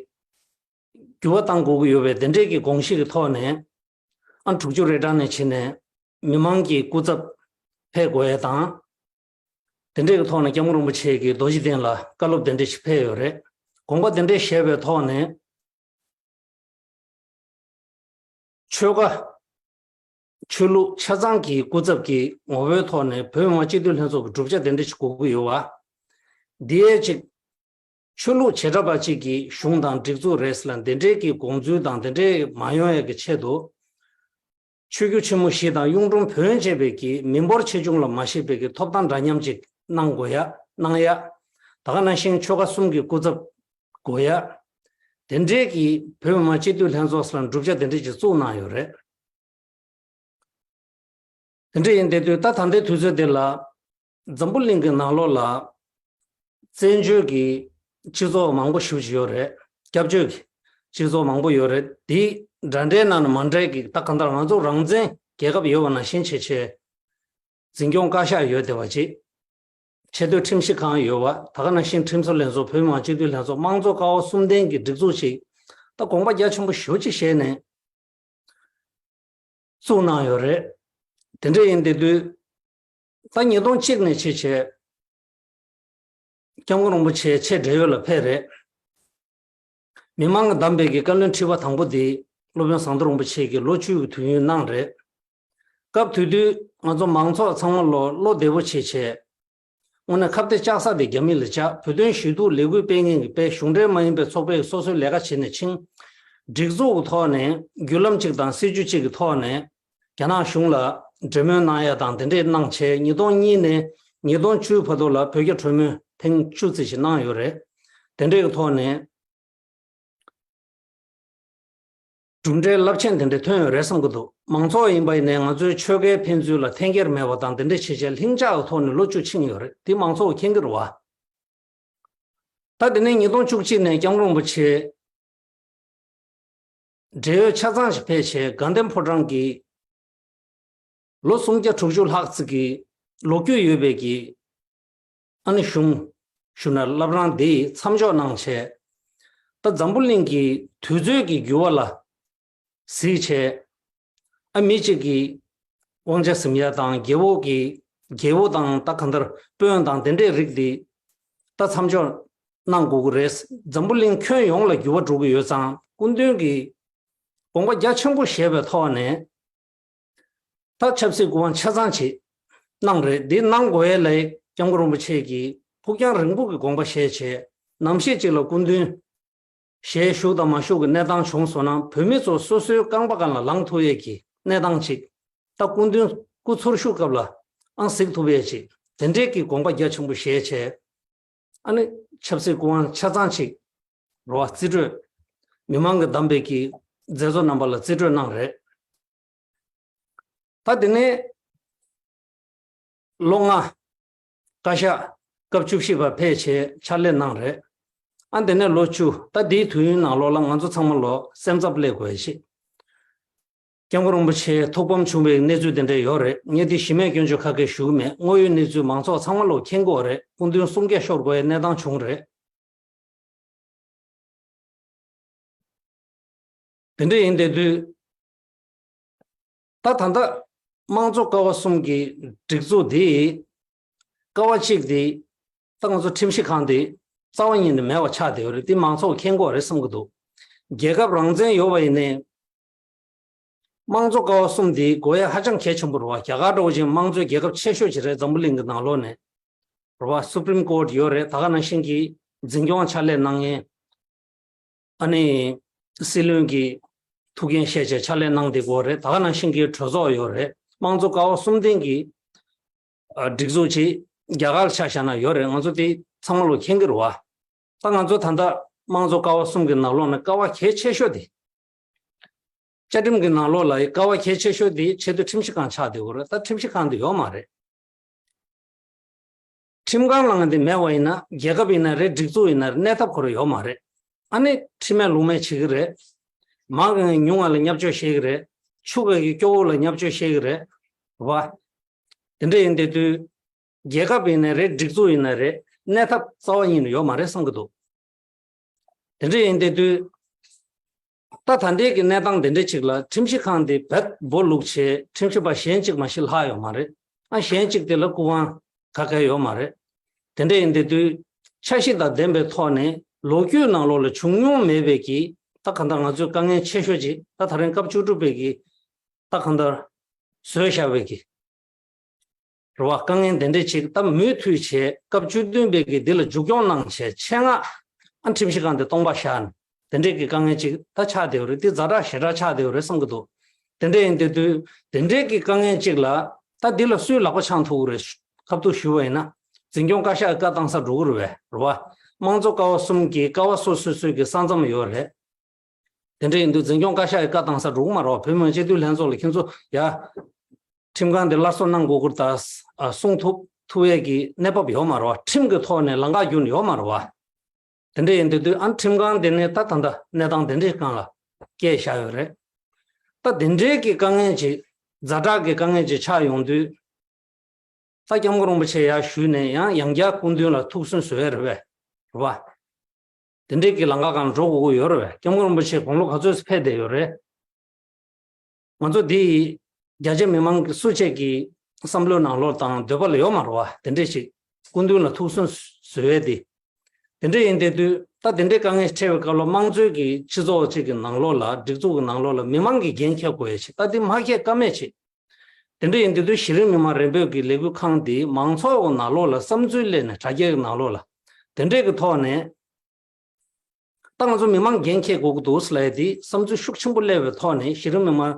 འགྱུར་བ་གཏང་དགོས་ཀྱི་ཡོད་པའི་དེ་འདྲས་ཀྱི་དགོངས་གཞི་གི་ཐོག་ནས། ཨ་དྲུག་ཅུ་རེ་གྲངས་ནས་ཕྱིན་ནས་མི་མང་གི་སྐུ་ཚབ་ཕེབས་དགོས་ཡས་དང་། དེ་འདྲས་ཀྱི་ཐོག་ནས་སྐྱབས་མགོན་རིན་པོ་ཆེ་གིས་རྡོ་རྗེ་གདན་ལ་བཀའ་སློབ་དེ་འདྲས་ཞིག་ཕེབས་ཡོད་རེད། དགོངས་པ་དེ་འདྲས་བཞེས་པའི་ཐོག་ནས། ཆོལ་ཁ་ཆོས་ལུགས་ཆ་ཚང་གི་སྐུ་ཚབ་ཀྱི་ངོ་བོའི་ཐོག་ནས་བོད་མི་མང་སྤྱི་འཐུས་ལྷན་ཚོགས་ཀྱི་གྲུབ་ཆ་དེ་འདྲ་ཞིག་དགོས་ཀྱི་ཡོད་པ། འདི་ཡས་ཅིག་ཆོས་ལུགས་བྱེ་བྲག་པ་གཅིག་གི་གཞུང་དང་སྒྲིག་འཛུགས་རེད་ཟེར་ལ་འདི་འདྲའི་གི་དགོངས་ཚུལ་དང་དེ་འདྲའི་མ་ཡོང་ཡས་ཀྱི་ཆེད་དུ། ཆོས་བརྒྱུད་ཆེན་མོ་བཞི་དང་གཡུང་དྲུང་བོན་བཅས་པའི་གི་མི་འབོར་ཆེ་ཆུང་ལ་མ་ཞིག་པའི་གི་ཐོབ་ཐང་འདྲ་མཉམ་ཅིག་གནང་དགོས་ཡ་གནང་ཡ། ད་ག་ནང་བཞིན་ཆོལ་ཁ་གསུམ་གྱི་སྐུ་ཚབ་དགོས་ཡ། དེ་འདྲའི་གི་བོད་མི་མང་སྤྱི་འཐུས་ལྷན་ཚོགས་ལ་གྲུབ་ཆ་དེ་འདྲའི་ཅིག་བཙུགས་གནང་ཡོད་རེད། དེ་འདྲ་ཡིན་དེ་དུས་ད་ད་ལྟའི་དུས་ཚོད་འདི་ལ་འཛམ་བུ་གླིང་གི་ནང་ལོགས་ལ་བཙན་བྱོལ་གྱི་སྤྱི་ཚོགས་མང་པོ་ཞེ་པོ་ཅིག་ཡོད་རེད། སྐྱབས་བཅོལ་གྱི་སྤྱི་ཚོགས་མང་པོ་ཡོད་རེད། དེ་འདྲ་འདྲའི་ནང་ནས་མ་འདྲ་གི་ད་གང་ལྟར་ང་ཚོ་རང་བཙན་རྒྱལ་ཁབ་ཡོད་པ་ནང་བཞིན་བྱས་བྱས་འཛིན་སྐྱོང་བཀའ་ཤག་ཡོད་བསྡད་པ་ཅིག་ཆེས་མཐོའི་ཁྲིམས་ཞིབ་ཁང་ཡོད་པ། ད་ག་ནང་བཞིན་ཁྲིམས་བཟོ་ལྷན་ཚོགས། བོད་མི་མང་སྤྱི་འཐུས་ལྷན་ཚོགས། དམངས་གཙོ་ཀ་བ་གསུམ་ལྡན་གྱི་སྒྲིག་འཛུགས་ཤིག་ད་དགོངས་པ་རྒྱ་ཆེན་པོ་ཞེ་པོ་ཅིག་བཞེས་ནས་བཙུགས་གནང་ཡོད་རེད། དེ་འདྲ་ཡིན་དེ་དུས་ད་ཉིས་སྟོང་གཅིག་ནས་བྱས་བྱས་སྐྱབས་མགོན་རིན་པོ་ཆེ་ཆེས་བགྲེས་ཡོལ་ལ་ཕེབས་རེད། མི་མང་གིས་བདམས་པའི་གི་བཀའ་བློན་ཁྲི་པ་དང་པོ་དེ་སློབ་དཔོན་ཟམ་གདོང་རིན་པོ་ཆེ་གིས་ལོ་བཅུ་གི་དུས་ཡུན་གནང་རེད། སྐབས་དེ་དུས་ང་ཚོ་མང་ཚོགས་ཚང་མ་ལོ་བློ་བདེ་པོ་བྱས་བྱས། དངོས་གནས་ཁ་གཏད་བཅག་ས་དེ་རྒྱ་མི་ལ་བཅག་བོད་དོན་ཞུ་གཏུག་ལས་འགུལ་སྤེལ་མཁན་གྱི་དཔེ། གཞུང་འབྲེལ་མ་ཡིན་པའི་ཚོགས་པས་སོ་སོའི་ལས་ཀ་བྱས་ནས་ཕྱིན། སྒྲིག་འཛུགས་ཀྱི་ཐོག་ནས་བརྒྱུད་ལམ་གཅིག་དང་སྲིད་ཇུས་གཅིག་གི་ཐོག་ནས་རྒྱ་ནག་གཞུང་ལ་འབྲེལ་མོལ་གནང་ཡ་དང་དེ་འདྲས་གནང་བྱས། ཉིས་སྟོང་གཉིས་ནས་ཉིས་སྟོང་བཅུ་བར་དུ་ལ་བོད་རྒྱ་གྲོས་མོལ་ཐེངས་བཅུ་ཙམ་ཞིག་གནང་ཡོད་རེད། དེ་འདྲས་ཀྱི་ཐོག་ནས། གྲུབ་འབྲས་རླབས་ཆེན་དེ་འདྲ་ཐོན་ཡོད་རེད་བསམ་གྱི་འདུག་མང་ཚོགས་ཡིན་པ་ཡིན་ནའི་ང་ཚོའི་ཆོལ་ཁའི་ཕན་ཚུན་ལ་འཐེན་འཁྱེར་མེད་པ་དང་དེ་འདྲ་བྱས་བྱས་ལྷིང་འཇགས་ཀྱི་ཐོག་ནས་ལོ་བཅུ་ཕྱིན་ཡོད་རེད། དེ་མང་ཚོགས་མཁྱེན་གྱི་རེད་བ། ད་དེ་ནས་ཉིས་སྟོང་བཅུ་གཅིག་ནས་སྐྱབས་མགོན་རིན་པོ་ཆེ་བགྲེས་ཡོལ་ཆ་ཚང་ཞིག་ཕེབས་བྱས་དགའ་ལྡན་ཕོ་བྲང་གི་ལོ་སུམ་བརྒྱ་དྲུག་ཅུ་ལྷག་ཙམ་གྱི་ལོ་རྒྱུས་ཡོད་པའི་གི་ཨ་ནི་གཞུང་ཞུ་ན་བླ་བྲང་འདི་མཚམས་འཇོག་གནང་བྱས། ད་འཛམ་བུ་གླིང་གི་དུས་ཚོད་ཀྱི་འགྱུར་བ་ལ་གཟིགས་བྱས། ཨ་མི་གཅིག་གིས་དབང་ཆ་ཟིན་ཡ་དང་རྒྱལ་པོ་གི་རྒྱལ་པོ་དང་ད་གང་ལྟར་དཔོན་དང་དེ་འདྲའི་རིགས་འདི་ད་མཚམས་འཇོག་གནང་དགོས་ཀྱི་རེད། འཛམ་བུ་གླིང་ཁྱོན་ཡོངས་ལ་འགྱུར་བ་འགྲོ་གི་ཡོད་ཙང་སྐུ་མདུན་གྱིས་དགོངས་པ་རྒྱ་ཆེན་པོ་བཞེས་པའི་ཐོག་ནས། ད་ཆབ་སྲིད་སྐུ་དབང་ཆ་ཚང་ཅིག་གནང་རེད། འདི་གནང་དགོས་ཡས་ལ་སྐྱབས་མགོན་རིན་པོ་ཆེ་གིས་ཕུགས་རྒྱང་རིང་པོ་གི་དགོངས་པ་བཞེས་བྱས། ནམ་ཞིག་ཅིག་ལ་སྐུ་མདུན་ཞལ་བཞུགས་དང་མ་བཞུགས་ཀྱི་གནས་སྟངས་བྱུང་སོང་ན་བོད་མི་ཚོ་སོ་སོའི་རྐང་པ་སྒང་ལ་ལངས་ཐུབ་ཡས་ཀྱི་གནས་སྟངས་ཅིག་ད་སྐུ་མདུན་སྐུ་འཚོ་བཞུགས་སྐབས་ལ་ཨང་གཟིགས་ཐུབ་ཡས་ཅིག་དེ་འདྲས་ཀྱི་དགོངས་པ་རྒྱ་ཆེན་པོ་བཞེས་བྱས། ཨ་ནི་ཆབ་སྲིད་སྐུ་དབང་ཆ་ཚང་ཅིག་རེད་བ། རྩིས་སྤྲོད། མི་མང་གིས་བདམས་པའི་གི་མཛད་གཙོ་རྣམ་པ་ལ་རྩིས་སྤྲོད་གནང་རེད། ད་དེ་ནས་ལོ་ལྔ་བཀའ་ཤག་སྐབས་བཅུ་བཞི་པ་ཕེབས་བྱས་ཕྱག་ལས་གནང་རེད། ཨ་དེ་ནས་ལོ་བཅུ། ད་དེའི་དུས་ཡུན་ནང་ལོགས་ལ་ང་ཚོ་ཚང་མ་ལོ་སེམས་འཚབ་སླེབས་དགོས་ཡ་ཞིག་སྐྱབས་མགོན་རིན་པོ་ཆེ་ཐུགས་ཕམ་བྱུང་བའི་གནས་ཚུལ་དེ་འདྲ་ཡོད་རེད། ངས་དེ་གཞི་མེད་སྐྱོན་བརྗོད་ཁ་སྐད་ཞུ་གི་མེད། དངོས་ཡོད་གནས་ཚུལ་མང་ཚོགས་ཚང་མ་ལོ་མཁྱེན་གྱི་ཡོད་རེད། སྐུ་མདུན་གསུང་སྐད་ཤོར་དགོས་ཡའི་གནས་སྟངས་བྱུང་རེད། དེ་འདྲ་ཡིན་དེ་དུས། ད་ད་ལྟ་དམངས་གཙོ་ཀ་བ་གསུམ་གྱི་སྒྲིག་འཛུགས་འདི། ཀ་བ་གཅིག་འདི་ད་ང་ཚོ་ཁྲིམས་ཞིབ་ཁང་འདི་རྩ་བ་ཉིད་ནས་མེད་པ་ཆགས་བསྡད་ཡོད་རེད། འདི་མང་ཚོགས་མཁྱེན་གྱི་ཡོད་རེད་བསམ་གྱི་འདུག་རྒྱལ་ཁབ་རང་བཙན་ཡོད་པ་ཡིན་ནའི། དམངས་གཙོ་ཀ་བ་གསུམ་འདི་དགོས་ཡ་ཧ་ཅང་གལ་ཆེན་པོ་རེད་བ། རྒྱ་གར་འདྲ་བོ་ཅིག་དམངས་གཙོའི་རྒྱལ་ཁབ་ཆེ་ཤོས་ཅིག་རེད། འཛམ་བུ་གླིང་གི་ནང་ལོགས་ནས་རེད་བ། Supreme Court ཡོད་རེད། ད་ག་ནང་བཞིན་གྱི་འཛིན་སྐྱོང་ཕྱག་ལས་གནང་མཁན། ཨ་ནི་སྲིད་བློན་གྱི་ཐུགས་འགན་བཞེས་བྱས་ཕྱག་ལས་གནང་བསྡད་ཀྱི་ཡོད་རེད། ད་ག་ནང་བཞིན་གྱི་གྲོས་ཚོགས་ཡོད་རེད། དམངས་གཙོ་ཀ་བ་གསུམ་ལྡན་གྱི་ཨ་སྒྲིག་འཛུགས་ཅིག་རྒྱ་གར་ཆ་བཞག་ན་ཡོད་རེད། ང་ཚོ་དེ་ཚང་མ་ལོ་མཁྱེན་གྱི་རེད་བ། ད་ང་ཚོ་ད་ལྟ་དམངས་གཙོ་ཀ་བ་གསུམ་གྱི་ནང་ལོགས་ནས་ཀ་བ་གལ་ཆེ་ཤོས་དེ་ བཅའ་ཁྲིམས་ཀྱི་ནང་ལོགས་ལ་ཀ་བ་གལ་ཆེ་ཤོས་དེ་ཆེས་མཐོའི་ཁྲིམས་ཞིབ་ཁང་ཆགས་བསྡད་ཡོད་རེད། ད་ཁྲིམས་ཞིབ་ཁང་དེ་ཡོད་མ་རེད། ཁྲིམས་ཁང་ལབ་མཁན་དེ་མེད་པ་ཡིན་ན་རྒྱལ་ཁབ་ཡིན་ན་རེད། སྒྲིག་འཛུགས་ཡིན་ན་རེད། གནས་ཐབས་ཁོ་རང་ཡོད་མ་རེད། ཨ་ནི་ཁྲིམས་མེད་ལུགས་མེད་བྱེད་ཀྱི་རེད། མང་གི་ཉུང་བ་ལ་བརྙས་བཅོས་བྱེད་ཀྱི་རེད། ཕྱུག་གི་སྐྱོ་བོ་ལ་བརྙས་བཅོས་བྱེད་ཀྱི་རེད། རེད་བ། དེ་འདྲ་ཡིན་དེ་དུས་རྒྱལ་ཁབ་ཡིན་ན་རེད། སྒྲིག་འཛུགས་ཡིན་ན་རེད། གནས་ཐབས་རྩ་བ་ཉིད་ནས་ཡོད་མ་རེད་བསམ་གྱི་འདུག་དེ་འདྲ་ཡིན་དེ་དུས། ད་ད་ལྟའི་གི་གནས་སྟངས་དེ་འདྲ་ཅིག་ལ་ཁྲིམས་ཞིབ་ཁང་དེ་རྦད་སྦོ་ལུག་བྱས། ཁྲིམས་ཞིབ་པ་གཞན་གཅིག་མ་ཞིག་ལྷག་ཡོད་མ་རེད། ཨ་གཞན་གཅིག་དེ་ལ་སྐུ་དབང་ག་གེ་ཡོད་མ་རེད། དེ་འདྲ་ཡིན་དེ་དུས་འཆར་གཞི་དང་ལྡན་པའི་ཐོག་ནས་ལོ་རྒྱུས་ནང་ལོགས་ལ་བྱུང་མྱོང་མེད་པའི་གི། ད་གང་ལྟར་ང་ཚོའི་དཀའ་ངལ་ཆེ་ཤོས་ཅིག་ད་ད་རིང་སྐབས་བཅུ་དྲུག་པའི་གི་ད་གང་ལྟར་བཟོས་བཞག་པའི་གི། རེད་བ། དཀའ་ངལ་དེ་འདྲས་ཅིག་ད་མུ་མཐུད་བྱས་སྐབས་བཅུ་བདུན་པའི་གི་འདི་ལ་མཇུག་སྐྱོང་གནང་བྱས་ཆེད་མངགས་ཨ་ཁྲིམས་ཞིབ་ཁང་དེ་སྟོང་པ་བཞག་ནས་དེ་འདྲས་ཀྱི་དཀའ་ངལ་ཅིག་ད་ཆགས་བསྡད་ཡོད་རེད། དེ་ཛ་དྲག་ཞེ་དྲག་ཆགས་བསྡད་ཡོད་རེད་བསམ་གྱི་འདུག་དེ་འདྲས་ཡིན་དེ་དུས་དེ་འདྲས་ཀྱི་དཀའ་ངལ་ཅིག་ལ་ད་འདི་ལ་སུས་ལག་པ་འཆང་ཐུབ་ཀྱི་རེད། ཁ་ཐུག་ཞུ་བ་ཡིན་ན་འཛིན་སྐྱོང་བཀའ་ཤག་གི་བཀའ་བཏང་ས་འགྲོ་གི་རེད་བས། རེད་བ། དམངས་གཙོ་ཀ་བ་གསུམ་གྱི་ཀ་བ་སོ་སོ་སོའི་གི་ས་མཚམས་ཡོད་རེད། དེ་འདྲ་ཡིན་དུས་འཛིན་སྐྱོང་བཀའ་ཤག་གི་བཀའ་བཏང་ས་འགྲོ་གི་མ་རེད་བ། བོད་མི་མང་སྤྱི་འཐུས་ལྷན་ཚོགས་ལ་ཁྱེད་ཚོ་ཡ། ཁྲིམས་ཁང་དེ་སླར་གསོ་གནང་དགོས་ཀྱི་རེད་ད་གསུང་ཐུབ་ཐུབ་ཡས་ཀྱི་གནས་བབ་ཡོད་མ་རེད་བ། ཁྲིམས་ཀྱི་ཐོག་ནས་ལམ་ཁ་བསྒྱུར་ནས་ཡོད་མ་རེད་བ། དེ་འདྲ་ཡིན་དུས་དུས་ཨ་ཁྲིམས་ཁང་དེ་ནས་ད་ད་ལྟ་གནས་སྟངས་དེ་འདྲའི་སྒང་ལ་བསྐྱལ་བཞག་ཡོད་རེད། ད་དེ་འདྲའི་གི་དཀའ་ངལ་ཅིག་ཛ་དྲག་གི་དཀའ་ངལ་ཅིག་ཆགས་ཡོང་དུས། ད་སྐྱབས་མགོན་རིན་པོ་ཆེ་ཡར་ཞུས་ནས་ཡང་ཡང་བསྐྱར་སྐུ་མདུན་ལ་ཐུགས་གསོ་ཞུ་ཡས་རེད་བས། རེད་བ། དེ་འདྲའི་གི་ལམ་ཁ་སྒང་འགྲོ་དགོས་ཀྱི་ཡོད་རེད་བས། སྐྱབས་མགོན་རིན་པོ་ཆེ་དགུང་ལོ་ག་ཚོད་ཕེབས་བསྡད་ཡོད་རེད། ང་ཚོ་འདི་ཡི་རྒྱ་ཆེ་མི་མང་གི་སུ་གཅིག་གི་བསམ་བློའི་ནང་ལོགས་དང་འདོད་པ་ལ་ཡོད་མ་རེད་བ། དེ་འདྲའི་ཞིག་སྐུ་མདུན་ལ་ཐུགས་གསོ་ཞུ་ཡས་དེ། དེ་འདྲ་ཡིན་དེ་དུས་ད་དེ་འདྲའི་དཀའ་ངལ་འཕྲད་པའི་སྐབས་ལ་དམངས་གཙོའི་གི་སྤྱི་ཚོགས་གཅིག་གི་ནང་ལོགས་ལ་སྒྲིག་འཛུགས་ཀྱི་ནང་ལོགས་ལ་མི་མང་གིས་འགན་འཁྱེར་དགོས་ཡས་ཆེ། ད་འདི་མ་འཁྱེར་ཀ་མེད་ཆེ། དེ་འདྲ་ཡིན་དུས་དུས་གཞི་རིམ་མི་མང་རེ་འབོད་ཀྱི་ལས་འགུལ་ཁང་འདི་མང་ཚོགས་ཀྱི་ནང་ལོགས་ལ་བསམ་ཚུལ་གླེང་ནས་དྲ་རྒྱའི་ནང་ལོགས་ལ་དེ་འདྲས་ཀྱི་ཐོག་ནས་ད་ང་ཚོ་མི་མང་འགན་འཁྱེར་དགོས་ཀྱི་འདུག་ཟེར་ལབ་ཡས་འདི་བསམ་ཚུལ་ཤུགས་ཆེན་པོ་སླེབས་པའི་ཐོག་ནས་གཞི་རིམ་མི་མང་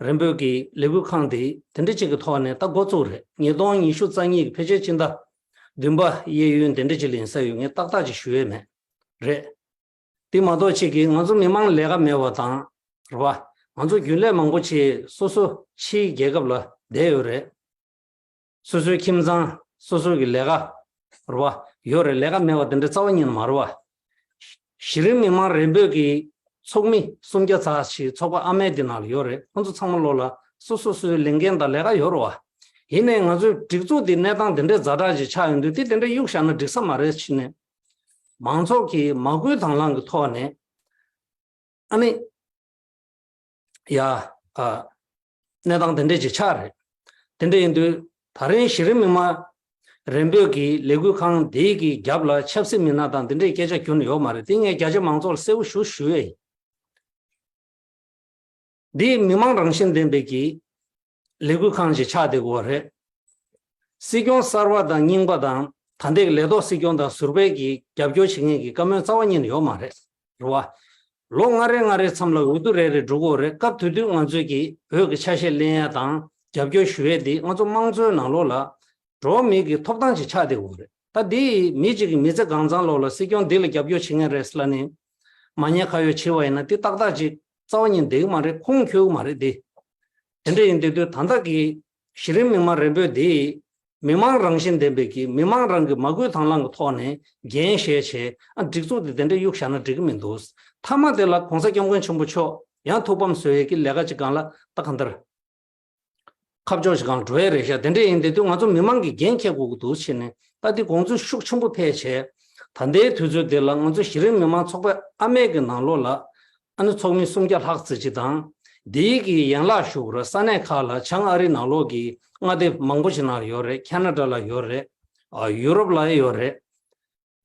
རེ་འབོད་ཀྱི་ལས་འགུལ་ཁང་འདི་དེ་འདྲ་ཅིག་གི་ཐོག་ནས་ད་འགོ་བཙུགས་རེད། ཉིས་སྟོང་ཉི་ཤུ་རྩ་གཉིས་ཀྱི་ཕལ་ཆེར་ཕྱི་ཟླ་བདུན་པ་གཡས་གཡོན་དེ་འདྲ་ཅིག་ལ་ཡིན་ས་ཡོད། ངས་ཏག་ཏག་ཅིག་ཞུ་ཡས་མེད་རེད། དེ་མ་གཏོགས་ཅིག་གིས་ང་ཚོ་མི་མང་ལས་ཀ་མེད་པ་དང་། རེད་བ། ང་ཚོ་རྒྱུན་ལས་མང་པོ་ཅིག་སོ་སོ་ཕྱིའི་རྒྱལ་ཁབ་ལ་བསྡད་ཡོད་རེད། སོ་སོའི་ཁྱིམ་ཚང་སོ་སོ་གི་ལས་ཀ་རེད་བ། ཡོད་རེད། ལས་ཀ་མེད་པ་དེ་འདྲ་རྩ་བ་ཉིད་ནས་མ་རེད་བ། གཞི་རིམ་མི་མང་རེ་འབོད་ཀྱི་ཚོགས་མི་སུམ་བརྒྱ་ཙམ་ཞིག་ཚོགས་པ་ཨ་མའི་དེ་ནང་ལ་ཡོད་རེད། ཁོང་ཚོ་ཚང་མ་ལོག་ལ་སོ་སོ་སོ་སོའི་ལས་འགན་དང་ལས་ཀ་ཡོད་རེད་བ། ཡིན་ནའི་ང་ཚོའི་སྒྲིག་འཛུགས་འདི་གནས་སྟངས་དེ་འདྲའི་ཛ་དྲག་ཅིག་ཆགས་ཡོང་དུས་དེ་དེ་འདྲ་གཡུག་བཞག་ན་འགྲིག་ས་མ་རེད་ཕྱིན་ནས། མང་ཚོགས་ཀྱིས་མ་བསྐུལ་དང་བླངས་ཀྱི་ཐོག་ནས་ཨ་ནི་ཡ་ཨ་གནས་སྟངས་དེ་འདྲས་ཅིག་ཆགས་རེད། དེ་འདྲ་ཡིན་དུས་ད་རིང་གཞི་རིམ་མི་མང་རེ་འབོད་ཀྱི་ལས་འགུལ་ཁང་དེའི་གི་རྒྱབ་ལ་ཆབ་སྲིད་མི་སྣ་དང་དེ་འདྲས་སྐད་ཆ་རྒྱུན་ཡོད་མ་རེད། དེ་ངས་རྒྱ་ཆེ་མང་ཚོགས་ལ་གསལ་པོ་ཞུ་ཞུ་ཡས་ཡིན། འདི་མི་མང་རང་བཞིན་ལྡན་པའི་གི་ལས་འགུལ་ཁང་ཞིག་ཆགས་བསྡད་ཡོད་རེད། སྲིད་སྐྱོང་གསར་པ་དང་རྙིང་པ་དང་ད་ལྟའི་ལས་ཐོག་སྲིད་སྐྱོང་དང་ཟུར་པའི་གི་རྒྱབ་སྐྱོར་བྱེད་མཁན་གྱི་བཀའ་མོལ་རྩ་བ་ཉིད་ནས་ཡོད་མ་རེད། རེད་བ། ལོ་ལྔ་རེ་ལྔ་རེ་མཚམས་ལ་འོས་བསྡུ་རེ་རེ་འགྲོ་གི་ཡོད་རེད། སྐབས་དེ་དུས་ང་ཚོས་ཀྱི་འོས་ཀྱི་ཆ་ཤས་ལེན་ཡ་དང་རྒྱབ་སྐྱོར་ཞུ་ཡས་དེ་ང་ཚོ་དམངས་གཙོའི་ནང་ལོགས་ལ་འགྲོ་བ་མིའི་གི་ཐོབ་ཐང་ཅིག་ཆགས་བསྡད་ཡོད་རེད། ད་འདི་མི་གཅིག་གི་མི་ཚེ་གང་ཚང་ལོགས་ལ་སྲིད་སྐྱོང་འདི་ལ་རྒྱབ་སྐྱོར་བྱེད་མཁན་རེད་ཟེར་ལབ་ནས་མ་ཉེས་ཁ་གཡོགས་བྱས་པ་ཡིན་ན་དེ་ཏག་ཏག་ཅིག་རྩ་བ་ཉིད་བསྡད་ཀྱི་མ་རེད། ཁུངས་འཁྱོལ་གྱི་མ་རེད་དེ། དེ་འདྲ་ཡིན་དུས་དུས་ད་ལྟ་གི་གཞི་རིམ་མི་མང་རེ་འབོད་འདི་མི་མང་རང་བཞིན་ལྡན་པའི་གི་མི་མང་རང་གི་མ་བསྐུལ་དང་བླངས་ཀྱི་ཐོག་ནས་འགན་བཞེས་བྱས་ཨ་སྒྲིག་འཛུགས་དེ་དེ་འདྲ་གཡུག་བཞག་ན་འགྲིག་གི་མི་འདུག་མཐའ་མ་དེ་ལ་༸གོང་ས་༸སྐྱབས་མགོན་ཆེན་པོ་མཆོག་ཡང་ཐུགས་ཕམ་བཟོ་ཡས་ཀྱི་ལས་ཀ་ཅིག་སྒང་ལ་ད་གང་ལྟར་ཁ་ཕྱོགས་ཤིག་སྒང་འགྲོ་ཡས་རེད་ཤག་དེ་འདྲ་ཡིན་དེ་དུས་ང་ཚོ་མི་མང་གིས་འགན་འཁྱེར་དགོས་ཀྱི་འདུག་ཕྱིན་ནས་ད་འདི་དགོངས་ཚུལ་ཤུགས་ཆེན་པོ་འཕེལ་བྱས། ད་ལྟའི་དུས་ཚོད་འདི་ལ་ང་ཚོ་གཞི་རིམ་མི་མང་ཚོགས་པ་ཨ་མའི་གི་ནང་ལོགས་ལ་ཨ་ནི་ཚོགས་མི་སུམ་བརྒྱ་ལྷག་ཙམ་ཅིག་དང་། འདིའི་གི་ཡན་ལག་ཞུགས་ར་ས་གནས་ཁག་ལ་བྱང་ཨ་རི་ནང་ལོགས་ཀྱི་མངའ་སྡེ་མང་པོ་ཞིག་ནང་ཡོད་རེད། ཁེ་ན་ཌ་ལ་ཡོད་རེད། ཨ་ཡུ་རོབ་ལ་ཡོད་རེད།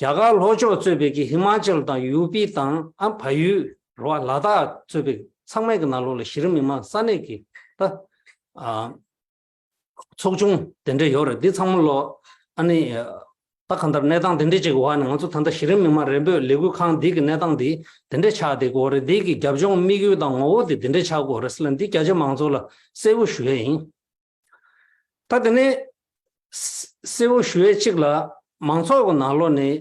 རྒྱ་གར་ལྷོ་ཕྱོགས་གཙོས་པའི་གི་ཧི་མ་ཅལ་དང་ཡུ་པི་དང་ཨ་བལ་ཡུལ་རེད་བ། ལ་དྭགས་གཙོས་པའི་ཚང་མའི་གི་ནང་ལོགས་ལ་གཞི་རིམ་མི་མང་ས་གནས་ཀྱི་ད་ཨ་ཚོགས་ཆུང་དེ་འདྲ་ཡོད་རེད། འདི་ཚང་མ་ལོ་ཨ་ནི་ད་གང་ལྟར་གནས་སྟངས་དེ་འདྲ་ཅིག་གི་འོག་ནས་ང་ཚོ་ད་ལྟ་གཞི་རིམ་མི་མང་རེ་འབོད་ལས་འགུལ་ཁང་འདི་གི་གནས་སྟངས་འདི་དེ་འདྲ་ཆགས་བསྡད་ཀྱི་ཡོད་རེད། འདི་གི་རྒྱབ་ལྗོངས་དམིགས་ཡུལ་དང་ངོ་བོ་དེ་དེ་འདྲ་ཆགས་ཀྱི་ཡོད་རེད་ཟེར་ལ་འདི་རྒྱ་ཆེ་མང་ཚོགས་ལ་གསལ་པོ་ཞུ་ཡས་ཡིན། ད་དེ་ནས་གསལ་པོ་ཞུ་ཡས་གཅིག་ལ་མང་ཚོགས་ཀྱི་ནང་ལོགས་ནས་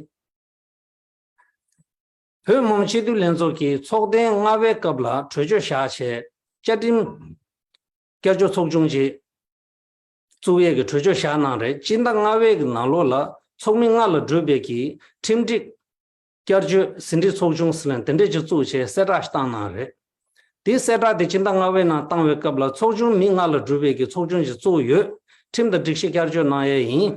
བོད་མི་མང་སྤྱི་འཐུས་ལྷན་ཚོགས་ཀྱི་ཚོགས་ཐེངས་ལྔ་པའི་སྐབས་ལ་གྲོས་ཆོད་བཞག་བྱས། བཅའ་ཁྲིམས་བསྐྱར་བཅོས་ཚོགས་ཆུང་ཅིག་བཙུགས་ཡས་ཀྱི་གྲོས་ཆོད་བཞག་གནང་རེད། སྤྱི་ཟླ་ལྔ་པའི་གི་ནང་ལོགས་ལ་ཚོགས་མི་ལྔ་ལ་གྲུབ་པའི་གི་ཁྲིམས་སྒྲིག་བསྐྱར་བཅོས་ཟིན་བྲིས་ཚོགས་ཆུང་ཟེར་ལན་དེ་འདྲས་ཅིག་བཙུགས་བྱས་གསལ་བསྒྲགས་ཤིག་བཏང་གནང་རེད། དེའི་གསལ་བསྒྲགས་དེ་སྤྱི་ཟླ་ལྔ་པའི་ནང་བཏང་བའི་སྐབས་ལ་ཚོགས་ཆུང་མི་ལྔ་ལ་གྲུབ་པའི་གི་ཚོགས་ཆུང་ཞིག་བཙུགས་ཡོད། ཁྲིམས་དང་སྒྲིག་གཞི་བསྐྱར་བཅོས་གནང་ཡས་ཡིན།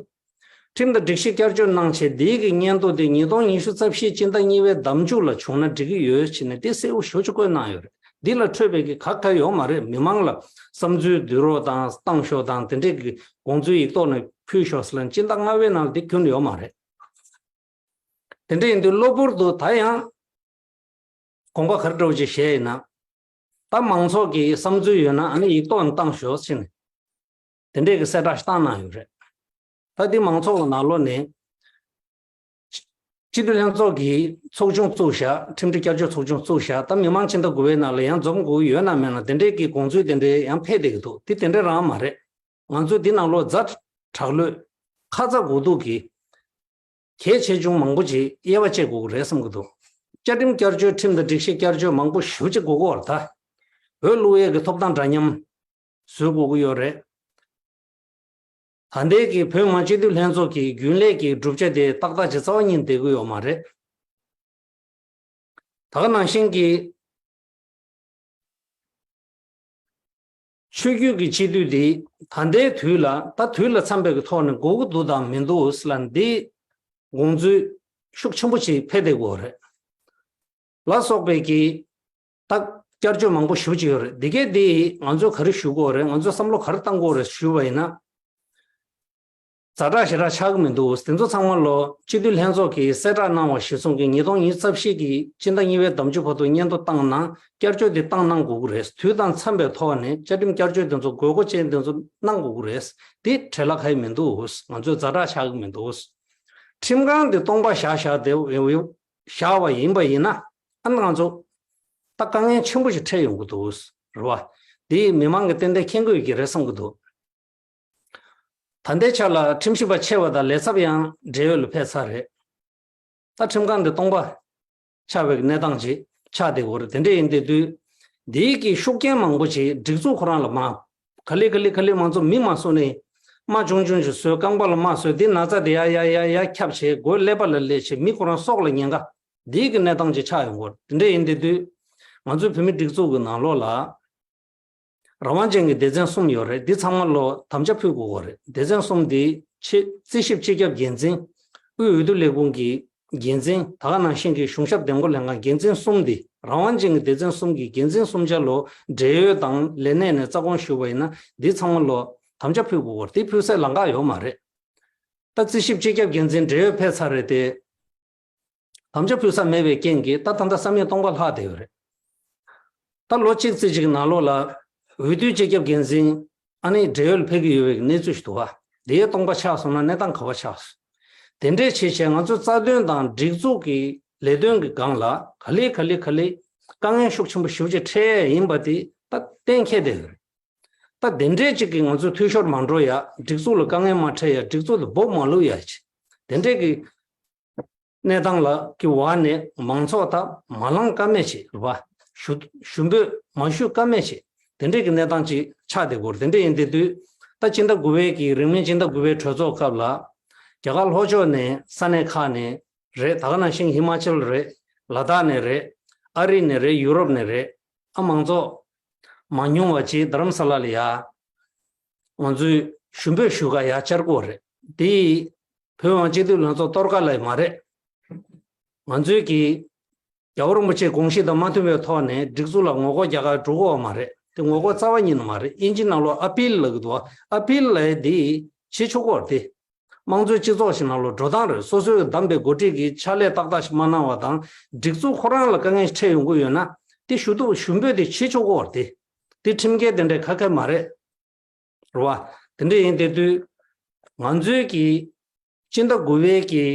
ཁྲིམས་དང་སྒྲིག་གཞི་བསྐྱར་བཅོས་གནང་བྱས་འདིའི་གི་སྙན་ཐོ་དེ་ཉིས་སྟོང་ཉི་ཤུ་རྩ་བཞི་སྤྱི་ཟླ་གཉིས་པའི་ཟླ་མཇུག་ལ་བྱུང་ན་འགྲིག་གི་ཡོད་ཅེས་ནས་དེ་གསལ་པོ་ཞེ་པོ་ཅིག་བཀོད་གནང་ཡོད་རེད། འདི་ལ་འཕྲོད་པའི་གི་ག་ག་ཡོད་མ་རེད། མི་མང་ལ་བསམ་ཚུལ་བསྡུ་རོགས་དང་བཏང་ཤོག་དང་དེ་འདྲས་གི་དགོངས་ཚུལ་ཡིག་ཐོག་ནས་ཕུལ་ཤོག་ཟེར་ལ་སྤྱི་ཟླ་ལྔ་པའི་ནང་ལ་དེ་ཁྱོན་ནས་ཡོད་མ་རེད། དེ་འདྲ་ཡིན་དུས་གློ་བུར་དུ་ད་ཡང་དགོངས་པ་ག་རེ་འདྲ་བོ་ཅིག་བཞེས་ཡིན་ན། ད་མང་ཚོགས་ཀྱི་བསམ་ཚུལ་ཡོད་ན་ཨ་ནི་ཡིག་ཐོག་ནས་བཏང་ཤོག་ཟེར་ནས་དེ་འདྲས་ཀྱི་གསལ་བསྒྲགས་ཤིག་བཏང་གནང་ཡོད་རེད། ད་འདི་མང་ཚོགས་ཀྱི་ནང་ལོགས་ནས་སྤྱི་འཐུས་ལྷན་ཚོགས་ཀྱི་ཚོགས་ཆུང་བཙུགས་བཞག་ཁྲིམས་སྒྲིག་བསྐྱར་བཅོས་ཚོགས་ཆུང་བཙུགས་བཞག་ད་མི་མང་སྤྱི་ཟླ་དགུ་པའི་ནང་ལ་ཡང་འཛོམས་དགོས་ཀྱི་ཡོད་ན་མེད་ན་དེ་འདྲས་ཀྱི་དགོངས་ཚུལ་དེ་འདྲས་ཡང་ཕེབས་བསྡད་ཀྱི་འདུག་དེ་དེ་འདྲས་རང་མ་རེད། ང་ཚོས་འདི་ནང་ལོགས་ཛ་དྲག་ལོས་ཁ་ཚ་དགོས་གཏུགས་ཀྱི་གལ་ཆེ་ཆུང་མང་པོ་ཅིག་དབྱེ་བ་དཔྱད་དགོས་ཀྱི་རེད་བསམ་གྱི་འདུག་བཅའ་ཁྲིམས་བསྐྱར་བཅོས་ཁྲིམས་དང་སྒྲིག་གཞི་བསྐྱར་བཅོས་མང་པོ་ཞེ་པོ་ཅིག་དགོས་ཀྱི་ཡོད་རེད་ད། འོས་བླུག་ཡས་ཀྱི་ཐོབ་ཐང་འདྲ་མཉམ་བཟོ་དགོས་ཀྱི་ཡོད་རེད། ད་ལྟའི་གི་བོད་མི་མང་སྤྱི་འཐུས་ལྷན་ཚོགས་ཀྱི་རྒྱུན་ལས་ཀྱི་གྲུབ་ཆ་དེ་ཏག་ཏག་ཅིག་རྩ་བ་ཉིད་བསྡད་ཀྱི་ཡོད་མ་རེད། ད་ག་ནང་བཞིན་གྱི་ཆོས་བརྒྱུད་ཀྱི་སྤྱི་འཐུས་འདི་ད་ལྟའི་དུས་ལ་ད་དུས་ལ་འཚམ་པའི་གི་ཐོག་ནས་དགོས་ཀྱི་འདུག་དང་མི་འདུག་ཟེར་ལ་འདི་དགོངས་ཚུལ་ཤུགས་ཆེན་པོ་ཅིག་འཕེལ་བསྡད་ཀྱི་ཡོད་རེད། ལ་སོགས་པའི་གི་ད་བསྐྱར་བཅོས་མང་པོ་ཞེ་པོ་ཅིག་ཡོད་རེད། འདི་གས་འདི་ང་ཚོས་ག་རེ་ཞུ་དགོས་རེད། ང་ཚོས་བསམ་བློ་ག་རེ་བཏང་དགོས་རེད་ཞུ་བ་ཡིན་ན། ཛ་དྲག་ཞེ་དྲག་ཆགས་ཀྱི་མི་འདུག་དེ་ཚོ་ཚང་མ་ལོ་སྤྱི་འཐུས་ལྷན་ཚོགས་ཀྱིས་གསལ་བསྒྲགས་གནང་བ་གཞིར་བཟུང་གིས་ཉིས་སྟོང་ཉི་ཤུ་རྩ་བཞི་གི་སྤྱི་ཟླ་གཉིས་པའི་ཟླ་མཇུག་བར་དུ་སྙན་ཐོ་བཏང་ན་བསྐྱར་བཅོས་དེ་བཏང་གནང་དགོས་ཀྱི་རེད། དུས་དང་འཚམ་པའི་ཐོག་ནས་བཅའ་ཁྲིམས་བསྐྱར་བཅོས་དེ་ཚོ་དགོས་མཁོ་ཅན་དེ་ཚོ་གནང་དགོས་ཀྱི་རེད། དེ་བྲེལ་བ་ག་ཡེ་མི་འདུག་ང་ཚོས་ཛ་དྲག་ཆགས་ཀྱི་མི་འདུག་ཁྲིམས་ཁང་དེ་སྟོང་པ་བཞག་བཞག་དེ་བཞག་པ་ཡིན་པ་ཡིན་ན་ཨ་ནི་ང་ཚོ་ད་དཀའ་ངལ་ཆེན་པོ་ཞིག་འཕྲད་ཡོང་གི་འདུག་རེད་བ། དེ་མི་མང་གིས་ཏན་ཏན་མཁྱེན་གྱི་ཡོད་ཀྱི་རེད་བསམ་གྱི་འདུག་ད་ལྟའི་ཆ་ལ་ཁྲིམས་ཞིབ་པ་ཆེ་བ་དང་ལས་ཚབ་ཡང་བགྲེས་ཡོལ་ལ་ཕེབས་ཚར་རེད། ད་ཁྲིམས་ཁང་འདི་སྟོང་པ་ཆགས་པའི་གནས་སྟངས་ཅིག་ཆགས་བསྡད་ཡོད་རེད། དེ་འདྲ་ཡིན་དུས་དུས་འདིའི་གི་ཤུགས་རྐྱེན་མང་པོ་ཅིག་སྒྲིག་འཛུགས་ཁོ་རང་ལ་མ་ག་ལེ་ག་ལེ་ག་ལེ་མང་ཚོགས་མི་མ་བཟོ་ནས་རྨ་ཆུང་ཆུང་ཞིག་བཟོས། རྐང་པ་ལ་རྨ་བཟོས། འདི་ན་ཚ་དེ་ཡ་ཡ་ཡ་ཡ་ཁྱབ་བྱས། མགོ་ཀླད་པ་ལ་སླེབས་བྱས། མི་ཁོ་རང་སྲོག་ལ་ཉེན་ཁ་འདིའི་གི་གནས་སྟངས་ཅིག་ཆགས་ཡོང་གི་ཡོད་རེད། དེ་འདྲ་ཡིན་དུས་དུས་ང་ཚོའི་བོད་མི་སྒྲིག་འཛུགས་ཀྱི་ནང་ལོགས་ལ། རང་དབང་ཅན་གྱི་སྡེ་ཚན་གསུམ་ཡོད་རེད། འདི་ཚང་མ་ལོ་དམ་བཅའ་ཕུལ་དགོས་ཀྱི་རེད། སྡེ་ཚན་གསུམ་འདི་ཆེད་རྩིས་ཞིབ་སྤྱི་ཁྱབ་འགན་འཛིན། དབུས་འོས་བསྡུ་ལས་ཁུངས་ཀྱི་འགན་འཛིན། ད་ག་ནང་བཞིན་གྱི་གཞུང་ཞབས་འདེམས་བསྐོ་ལྷན་ཁང་འགན་འཛིན་གསུམ་འདི་རང་དབང་ཅན་གྱི་སྡེ་ཚན་གསུམ་གྱི་འགན་འཛིན་གསུམ་ཆ་ལོ་བགྲེས་ཡོལ་དང་ལས་གནས་ནས་རྩ་དགོངས་ཞུས་པ་ཡིན་ན་འདི་ཚང་མ་ལོ་དམ་བཅའ་ཕུལ་དགོས་ཀྱི་རེད། འདི་ཕུལ་སའི་ལམ་ཁ་ཡོད་མ་རེད། ད་རྩིས་ཞིབ་སྤྱི་ཁྱབ་འགན་འཛིན་བགྲེས་ཡོལ་ཕེབས་ཚར་རེད་དེ། དམ་བཅའ་ཕུལ་ས་མེད་པའི་རྐྱེན་གྱིས་ད་ད་ལྟ་ས་མིག་སྟོང་པ་ལྷག་བསྡད་ཡོད་རེད། ད་ལོ་གཅིག་ཙམ་ཅིག་གི་ནང་ལོགས་ལ་འོས་བསྡུའི་སྤྱི་ཁྱབ་འགན་འཛིན་ཨ་ནི་བགྲེས་ཡོལ་ཕེབས་ཀྱི་ཡོད་པའི་གནས་ཚུལ་ཞིག་འདུག་བ། དེའི་སྟོང་པ་ཆགས་སོང་ན་གནས་སྟངས་ག་པར་ཆགས་སོང་། དེ་འདྲས་བྱས་བྱས་ང་ཚོ་རྩ་དོན་དང་སྒྲིག་འཛུགས་ཀྱི་ལས་དོན་གྱི་སྒང་ལ་ག་ལེ་ག་ལེ་ག་ལེ་དཀའ་ངལ་ཤུགས་ཆེན་པོ་ཞེ་པོ་ཅིག་འཕྲད་ཡ་ཡིན་པ་དེ་ད་གཏན་འཁེལ་བསྡད་ཡོད་རེད། ད་དེ་འདྲས་ཅིག་གིས་ང་ཚོ་འཐུས་ཤོར་མ་འགྲོ་ཡ། སྒྲིག་འཛུགས་ལ་དཀའ་ངལ་མ་འཕྲད་ཡ། སྒྲིག་འཛུགས་ལ་འབོ་མ་བླུགས་ཡ་ཅིག་དེ་འདྲས་ཀྱི་གནས་སྟངས་ལ་གི་འོག་ནས་མང་ཚོགས་དང་མ་ལངས་ཀ་མེད་ཅིག་རེད་བ། ཞུ་ཞུ་འབོད་མ་ཞུ་ཀ་མེད་ཅིག་དེ་འདྲས་ཀྱི་གནས་སྟངས་ཅིག་ཆགས་བསྡད་ཡོད་རེད། དེ་འདྲས་ཡིན་དུས་དུས་ད་སྤྱི་ཟླ་དགུ་པའི་གི་རིང་མིན་སྤྱི་ཟླ་དགུ་པའི་གྲོས་ཚོགས་སྐབས་ལ་རྒྱ་གར་ལྷོ་ཕྱོགས་ནས་ས་གནས་ཁག་ནས་རེད། ད་ག་ནང་བཞིན་ཧི་མ་ཅལ་རེད། ལ་དྭགས་ནས་རེད། ཨ་རི་ནས་རེད། ཡུ་རོབ་ནས་རེད། ཨ་མང་ཚོགས་མང་ཉུང་བ་ཅིག་རྡ་རམ་ས་ལ་ལ་ཡ་ང་ཚོས་ཞུ་འབོད་ཞུ་ག་ཡ་བཅར་གྱི་ཡོད་རེད། དེ་ཡིས་བོད་མི་མང་སྤྱི་འཐུས་ལྷན་ཚོགས་གཏོར་ག་ལ་ཡ་མ་རེད། ང་ཚོས་ཀྱིས་རྒྱལ་བ་རིན་པོ་ཆེའི་དགོངས་གཞི་དང་མ་མཐུན་པའི་ཐོག་ནས་སྒྲིག་འཛུགས་ལ་ངོ་རྒོལ་རྒྱག་ག་འགྲོ་གི་ཡོད་མ་རེད། དེ་ངོ་རྒོལ་རྩ་བ་ཉིད་ནས་མ་རེད། ཨིན་ཇི་ནང་ལོགས་ཨ་པིལ་ལབ་ཀྱི་འདུག་ཨ་པིལ་ལབ་ཡ་དེ་བྱེད་ཆོག་གི་ཡོད་རེད། དེ་དམངས་གཙོའི་སྤྱི་ཚོགས་ཤིག་ནང་ལོགས་འགྲོ་སྟངས་རེད། སོ་སོས་བདམས་པའི་འགོ་ཁྲིད་ཀྱིས་ཕྱག་ལས་ཏག་ཏག་ཞིག་མ་གནང་བ་དང་། སྒྲིག་འཛུགས་ཁོ་རང་ལ་དཀའ་ངལ་ཞིག་འཕྲད་ཡོང་གི་ཡོད་ན་དེ་ཞུ་གཏུག་ཞུ་འབོད་དེ་བྱེད་ཆོག་གི་ཡོད་རེད། དེ་དེ་ཁྲིམས་འགལ་དེ་འདྲ་ག་གེ་མ་རེད། རེད་བ། དེ་འདྲ་ཡིན་དེ་དུས་ང་ཚོའི་གི་སྤྱི་ཟླ་དགུ་པའི་གི་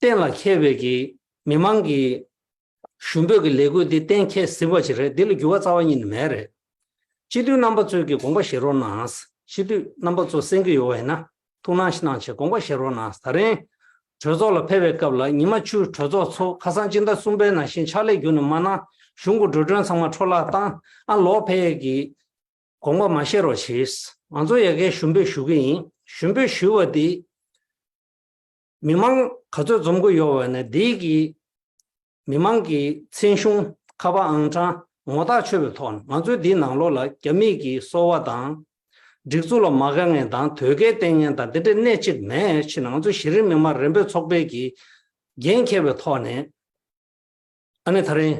གཏན་ལ་འཁེལ་བའི་གི་མི་མང་གི་ཞུ་འབོད་ཀྱི་ལས་འགུལ་འདི་གཏན་འཁེལ་ཟིན་པ་ཞིག་རེད། འདི་ལ་འགྱུར་བ་རྩ་བ་ཉིད་ནས་མེད་རེད། སྤྱི་འཐུས་རྣམ་པ་ཚོས་ཀྱི་དགོངས་པ་བཞེས་རོགས་གནང་། སྤྱི་འཐུས་རྣམ་པ་ཚོ་གསན་གྱི་ཡོད་པ་ཡིན་ན་ཐུགས་སྣང་ཞིག་གནང་བྱས་དགོངས་པ་བཞེས་རོགས་གནང་། ད་རིང་གྲོས་ཚོགས་ལ་ཕེབས་པའི་སྐབས་ལ་ཉི་མ་བཅུ་གྲོས་ཚོགས་ཚོགས། ཁ་སང་སྤྱི་ཟླ་གསུམ་པའི་ནང་བཞིན་ཕྱག་ལས་བརྒྱུད་ནས་མ་གནང་ གཞུང་གི་འགྲོ་གྲོན་ཚང་མ་འཕྲོ་བརླག་བཏང་། ཨ་ལོག་ཕེབས་ཡས་ཀྱི་དགོངས་པ་མ་བཞེས་རོགས་གྱིས། ང་ཚོ་ཡ་གིའི་ཞུ་འབོད་ཞུ་གི་ཡིན། ཞུ་འབོད་ཞུ་བ་འདི་མི་མང་ག་ཚོད་འཛོམས་ཀྱི་ཡོད་པ་ནས་འདི་གི་མི་མང་གི་མཚན་གཞུང་ཁ་པར་ཨང་གྲངས་ངོ་ཐག་ཆོད་པའི་ཐོག་ནས། ང་ཚོའི་འདིའི་ནང་ལོགས་ལ་རྒྱ་མིས་ཀྱི་སོ་པ་དང་སྒྲིག་འཛུགས་ལ་མ་དགའ་མཁན་དང་དོལ་རྒྱལ་བསྟེན་མཁན་དང་དེ་འདྲའི་སྣེ་གཅིག་མེད་ཕྱིན། ང་ཚོ་གཞི་རིམ་མི་མང་རིམ་པས་ཚོགས་པའི་གི་འགན་འཁྱེར་བའི་ཐོག་ནས། ཨ་ནི་ད་རིང་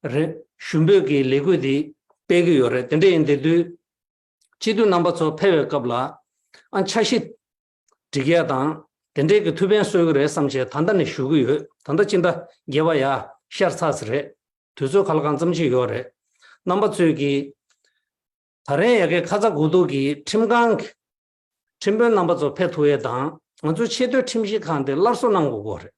རེ་ཞུ་འབོད་ཀྱི་ལས་འགུལ་འདི་སྤེལ་གྱི་ཡོད་རེད། དེ་འདྲ་ཡིན་དེ་དུས་སྤྱི་འཐུས་རྣམ་པ་ཚོ་ཕེབས་པའི་སྐབས་ལ་ཨ་འཆར་གཞི་སྒྲིག་ཡ་དང་དེ་འདྲའི་གི་ཐུགས་ཕན་གསོས་ཀྱི་རེད་བསམ་བྱས་ད་ལྟ་ནས་ཞུ་གི་ཡོད། ད་ལྟ་སྤྱི་ཟླ་བརྒྱད་པ་ཡར་ཤར་ཚར་ཟིན་རེད། དུས་ཚོད་ག་ལ་གང་ཙམ་ཅིག་ཡོད་རེད། རྣམ་པ་ཚོས་ཀྱིས་ད་རིང་ཡ་གི་ཁ་ཚ་དགོས་གཏུགས་ཀྱི་ཁྲིམས་ཁང་གི་ཁྲིམས་དཔོན་རྣམ་པ་ཚོ་ཕེབས་ཐུབ་ཡས་དང་། ང་ཚོའི་ཆེས་མཐོའི་ཁྲིམས་ཞིབ་ཁང་དེ་སླར་གསོ་གནང་དགོས་ཀྱི་ཡོད་རེད།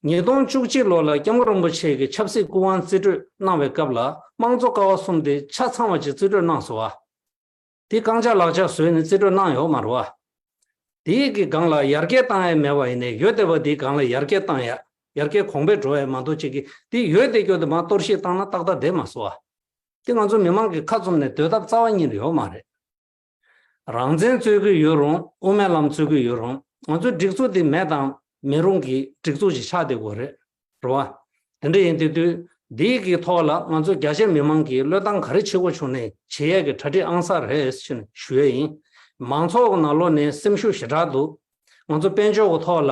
ཉིས་སྟོང་བཅུ་གཅིག་ལོ་ལ་སྐྱབས་མགོན་རིན་པོ་ཆེ་གིས་ཆབ་སྲིད་སྐུ་དབང་རྩིས་སྤྲོད་གནང་བའི་སྐབས་ལ་དམངས་གཙོ་ཀ་བ་གསུམ་དེ་ཆ་ཚང་བ་ཅིག་རྩིས་སྤྲོད་གནང་སོང་བ། དེ་རྐང་ལྕགས་ལག་ལྕགས་བཟོས་ནས་རྩིས་སྤྲོད་གནང་ཡོད་མ་རེད་བ། དེའི་གི་སྒང་ལ་ཡར་རྒྱས་བཏང་ཡས་མེད་པ་ཡིན་ནའི་ཡོད་བསྡད་པ་དེའི་སྒང་ལ་ཡར་རྒྱས་བཏང་ཡ། ཡར་རྒྱས་གོང་འཕེལ་འགྲོ་ཡ་མ་གཏོགས་ཅིག་གི་དེ་ཡོད་བསྡད་རྒྱུ་དེ་མར་གཏོར་བཤིག་བཏང་ན་ཏག་ཏག་བསྡད་མ་སོང་བ། དེ་ང་ཚོ་མི་མང་གི་ཁ་བཙུམ་ནས་སྡོད་ཐབས་རྩ་བ་ཉིད་ནས་ཡོད་མ་རེད། རང་བཙན་རྩོད་ཀྱི་ཡོད་རུང་། དབུ་མའི་ལམ་རྩོད་ཀྱི་ཡོད་རུང་། ང་ཚོའི་སྒྲིག་འཛུགས་འདི་མེད་དང་མེད་རུང་གི་སྒྲིག་འཛུགས་ཤིག་ཆགས་བསྡད་ཡོད་རེད། རེད་བ། དེ་འདྲ་ཡིན་དུས་དུས་འདིའི་གི་ཐོག་ལ་ང་ཚོ་རྒྱ་ཆེ་མི་མང་གིས་བློས་བཏང་ག་རེ་བྱེད་དགོས་བྱུང་ནའི་བྱེད་ཡས་ཀྱི་གྲ་སྒྲིག་ཨང་གསར་རེད་ཟེར་ནས་ཞུ་ཡས་ཡིན། མང་ཚོགས་ཀྱི་ནང་ལོགས་ནས་སེམས་ཤུགས་ཞེ་དྲག་འདུག་ང་ཚོ་དཔལ་འབྱོར་གྱི་ཐོག་ལ་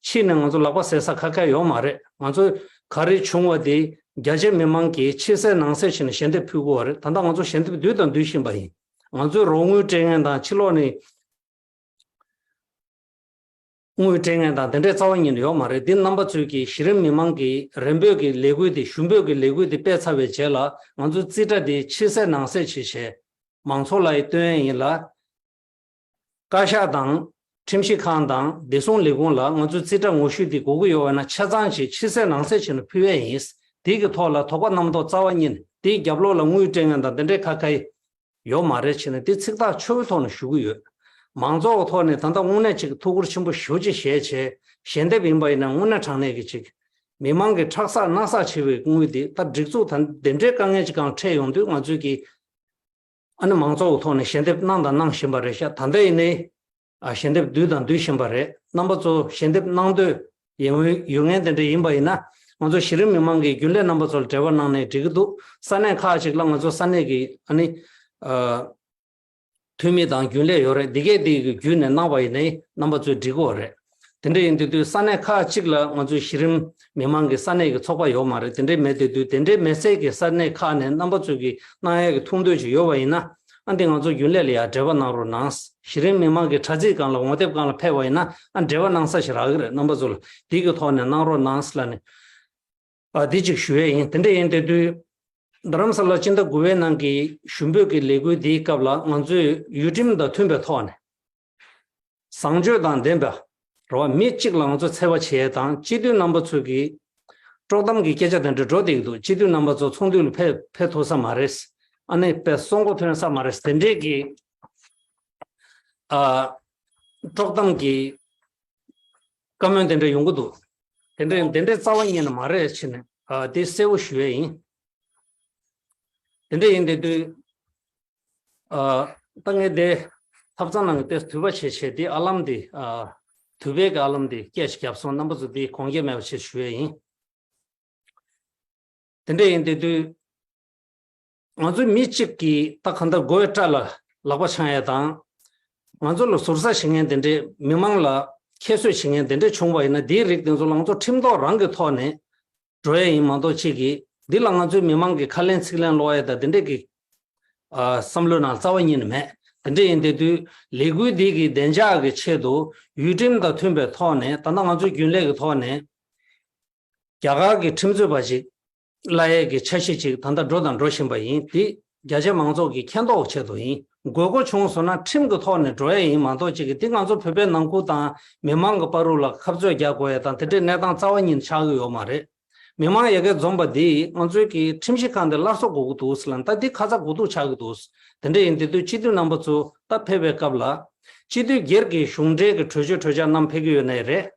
ཕྱིན་ནས་ང་ཚོ་ལག་པ་ཟས་ས་ཁ་ཁ་ཡོད་མ་རེད། ང་ཚོ་ག་རེ་བྱུང་བ་དེ་རྒྱ་ཆེ་མི་མང་གིས་ཕྱི་གསལ་ནང་གསལ་བྱས་ནས་ཞལ་འདེབས་ཕུལ་དགོས་པ་རེད། ད་ལྟ་ང་ཚོ་ཞལ་འདེབས་བསྡུས་དང་བསྡུ་བཞིན་པ་ཡིན། ང་ཚོས་རོགས་དངུལ་སྤྲད་མཁན་དང་ཕྱི་ལོགས་ནས་དངུལ་སྤྲད་མཁན་དང་དེ་འདྲའི་རྩ་བ་ཉིད་ནས་ཡོད་མ་རེད། འདི་རྣམ་པ་ཚོས་ཀྱིས་གཞི་རིམ་མི་མང་གི་རེ་འབོད་ཀྱི་ལས་འགུལ་དེ། ཞུ་འབོད་ཀྱི་ལས་འགུལ་དེ་སྤེལ་ཚར་བའི་རྗེས་ལ་ང་ཚོ་རྩིས་ཁྲ་དེ་ཕྱི་གསལ་ནང་གསལ་བྱས་བྱས་མང་ཚོགས་ལ་ཡང་སྟོན་ཡས་ཡིན་ལ། བཀའ་ཤག་དང་ཁྲིམས་ཞིབ་ཁང་དང་བདེ་སྲུང་ལས་ཁུངས་ལ་ང་ཚོའི་རྩིས་ཁྲ་ངོ་བཤུས་དེ་དགོས་ཀྱི་ཡོད་པ་ན་ཆ་ཚང་ཅིག་ཕྱི་གསལ་ནང་གསལ་བྱས་ནས་ཕུལ་ཡས་ཡིན། དེ་གི་ཐོག་ལ་དོགས་པ་རྣམ་རྟོག་རྩ་བ་ཉིད་ནས། དེའི་རྒྱབ་ལོགས་ལ་དངུལ་སྤྲད་མཁན་དང་དེ་འདྲའི་ཁ་ཁ་ཡོད་མ་རེད་བྱས་ནས། དེ་ཚིག་ཐག་ཆོད་པོའི་ཐོག་ནས་ཞུ་གི་ཡོད། མང་ཚོགས་ཀྱི་ཐོག་ནས་ད་ལྟ་དངོས་གནས་ཅིག་ཐུགས་ཁུར་ཆེན་པོ་ཞེ་པོ་ཅིག་བཞེས་བྱས་ཞལ་འདེབས་ཡིན་པ་ཡིན་ན། དངོས་གནས་དྲང་གནས་ཀྱི་ཅིག་མི་མང་གི་ཁྲག་བསགས་རྣག་བསགས་བྱས་པའི་དངུལ་དེ་ད་སྒྲིག་འཛུགས་ད་དེ་འདྲའི་དཀའ་ངལ་ཅིག་སྒང་འཕྲད་ཡོང་དུས་ང་ཚོས་ཀྱིས་ཨ་ནི་མང་ཚོགས་ཀྱི་ཐོག་ནས་ཞལ་འདེབས་གནང་དང་གནང་བཞིན་པ་རེད་ཤག་ད་ལྟ་ཡིན་ནའི་ཨ་ཞལ་འདེབས་བསྡུས་དང་བསྡུ་བཞིན་པ་རེད། རྣམ་པ་ཚོ་ཞལ་འདེབས་གནང་འདོད་ཡོད་ཡོད་མཁན་དེ་འདྲ་ཡིན་པ་ཡིན་ན། ང་ཚོ་གཞི་རིམ་མི་མང་གི་རྒྱུན་ལས་རྣམ་པ་ཚོ་ལ་འབྲེལ་བ་གནང་ནའི་འགྲིག་གི་འདུག་ས་གནས་ཁག་ཅིག་ལ་ང་ཚོ་ས་གནས་ཀྱི་ཨ་ནི་ཨ་འཐུས་མི་དང་རྒྱུན་ལས་ཡོད་རེད། འདི་གས་འདི་གི་བརྒྱུད་ནས་གནང་བ་ཡིན་ནའི་རྣམ་པ་ཚོས་འགྲིག་གི་ཡོད་རེད། དེ་འདྲ་ཡིན་དུས་དུས་ས་གནས་ཁག་ཅིག་ལ་ང་ཚོའི་གཞི་རིམ་མི་མང་གི་ས་གནས་ཀྱི་ཚོགས་པ་ཡོད་མ་རེད། དེ་འདྲའི་མེད་དུས་དུས་དེ་འདྲའི་མེད་ཚད་ཀྱི་ས་གནས་ཁག་ནས་རྣམ་པ་ཚོས་ཀྱི་གནང་ཡས་ཀྱི་ཐུགས་འདོད་ཅིག་ཡོད་པ་ཡིན་ན། ཨ་འདི་ང་ཚོ་རྒྱུན་ལས་ལ་ཡང་འབྲེལ་བ་གནང་རོགས་གནང་། གཞི་རིམ་མི་མང་གི་དྲ་ཚིགས་སྒང་ལ་ངོ་དེབ་སྒང་ལ་ཕེབས་པ་ཡིན་ན་ཨ་འབྲེལ་བ་གནང་ས་ཞིག་རག་གི་རེད། རྣམ་པ་ཚོ་ལ་འདི་གི་ཐོག་ནས་གནང་རོགས་གནང་ཟེར་ལབ་ནས་ཨ་འདི་ཅིག་ཞུ་ཡས་ཡིན། དེ་འདྲ་ཡིན་དེ་དུས་རྡ་རམ་ས་ལ་སྤྱི་ཟླ་དགུ་པའི་ནང་གི་ཞུ་འབོད་ཀྱི་ལས་འགུལ་འདིའི་སྐབས་ལ་ང་ཚོས་ཡུལ་ཁྲིམས་དང་མཐུན་པའི་ཐོག་ནས། བཟང་སྤྱོད་དང་ལྡན་པ་རེད་བ། མི་གཅིག་ལ་ང་ཚོ་འཚེ་བ་བྱེད་ཡས་དང་། སྤྱི་འཐུས་རྣམ་པ་ཚོ་གིས་དཀྲོག་གཏམ་གྱི་སྐད་ཆ་དེ་འདྲ་འགྲོ་བསྡད་ཀྱི་འདུག་སྤྱི་འཐུས་རྣམ་པ་ཚོ་ཚོགས་འདུ་ལ་ཕེབས་ཕེབས་ཐུབ་ས་མ་རེད། ཨ་ནི་དཔེ་གསོལ་མགོ་ཐོན་ས་མ་རེད། དེ་འདྲས་ཀྱི་ཨ་དཀྲོག་གཏམ་གྱི་བཀའ་མོལ་དེ་འདྲ་ཡོང་གི་འདུག་དེ་འདྲ་དེ་འདྲའི་རྩ་བ་ཉིད་ནས་མ་རེད་ཟེར་ནས་ཨ་དེ་གསལ་པོ་ཞུ་ཡས་ཡིན། དེ་འདྲ་ཡིན་དེ་དུས། ཨ། ད་ངས་དེ་ཐབ་ཚང་ནང་གི་དེ་དུས་པ་བྱས་བྱས་དེ་ཨ་ལམ་དེ། ཨ། དུས་པའི་གི་ཨ་ལམ་དེ་སྐད་ཅིག་བརྒྱབ་སོང་། རྣམ་པ་ཚོ་དེ་དགོངས་འགལ་མེད་པ་བྱས་ཞུ་ཡས་ཡིན། དེ་འདྲ་ཡིན་དེ་དུས། ང་ཚོ་མི་གཅིག་གིས་ད་གང་ལྟར་དགོད་བྲ་ལ་ལག་པ་འཆང་ཡས་དང་། ང་ཚོ་ལ་ཟུར་ཟ་བྱེད་མཁན་དེ་འདྲས། མི་མང་ལ་ཁྱད་གསོད་བྱེད་མཁན་དེ་འདྲས་བྱུང་བ་ཡིན་ན། དེའི་རིགས་དེ་ཚོ་ལ་ང་ཚོ་ཁྲིམས་ཐོག་རང་གི་ཐོག་ནས་འགྲོ་ཡས་ཡིན་མ་གཏོགས། གཅིག་གིས་འདི་ལ་ང་ཚོའི་མི་མང་གི་ཁ་ལན་ཚིག་ལན་སློག་ཡས་དང་དེ་འདྲས་ཀྱི་ཨ། བསམ་བློའི་ནང་རྩ་བ་ཉིད་ནས་མེད། དེ་འདྲ་ཡིན་དེ་དུས་ལས་འགུལ་འདི་གི་བདེ་འཇགས་ཀྱི་ཆེད་དུ་ཡུལ་ཁྲིམས་དང་མཐུན་པའི་ཐོག་ནས། ད་ལྟ་ང་ཚོའི་རྒྱུན་ལས་ཀྱི་ཐོག་ནས་རྒྱ་གར་གྱི་ཁྲིམས་རྩོད་པ་ཞིག་གླ་ཡས་ཀྱི་འཆར་གཞི་ཅིག་ད་ལྟ་འགྲོ་དང་འགྲོ་བཞིན་པ་ཡིན། དེ་རྒྱ་ཆེ་མང་ཚོགས་ཀྱི་མཁྱེན་རྟོགས་ཆེད་དུ་ཡིན། དགོས་མཁོ་བྱུང་སོང་ན་ཁྲིམས་ཀྱི་ཐོག་ནས་འགྲོ་ཡས་ཡིན་མ་གཏོགས། གཅིག་གིས་འདི་ང་ཚོ་བོད་པའི་ནང་ཁུལ་དང་མི་མང་གི་བར་དུ་ལ་ཁ་རྩོད་རྒྱག་དགོས་ཡས་དང་དེ་འདྲའི་གནས་སྟངས་རྩ་བ་ཉིད་ཆགས་ཀྱི་ཡོད་མ་རེད། མི་མང་ཡ་གིར་འཛོམས་པ་འདིས་ང་ཚོའི་གི་ཁྲིམས་ཞིབ་ཁང་འདི་སླར་གསོ་དགོས་ཀྱི་འདུག་ཟེར་ལབ་ན། ད་འདི་ཁ་ཚ་དགོས་གཏུགས་ཆགས་ཀྱི་འདུག་དེ་འདྲ་ཡིན་དེ་དུས་སྤྱི་འཐུས་རྣམ་པ་ཚོ་ད་ཕེབས་པའི་སྐབས་ལ། སྤྱི་འཐུས་སྒེར་གྱི་གཞུང་འབྲེལ་གྱི་གྲོས་ཆོད་གྲོས་འཆར་བསྣམས་ཕེབས་ཀྱི་ཡོད་ནའི་རེད།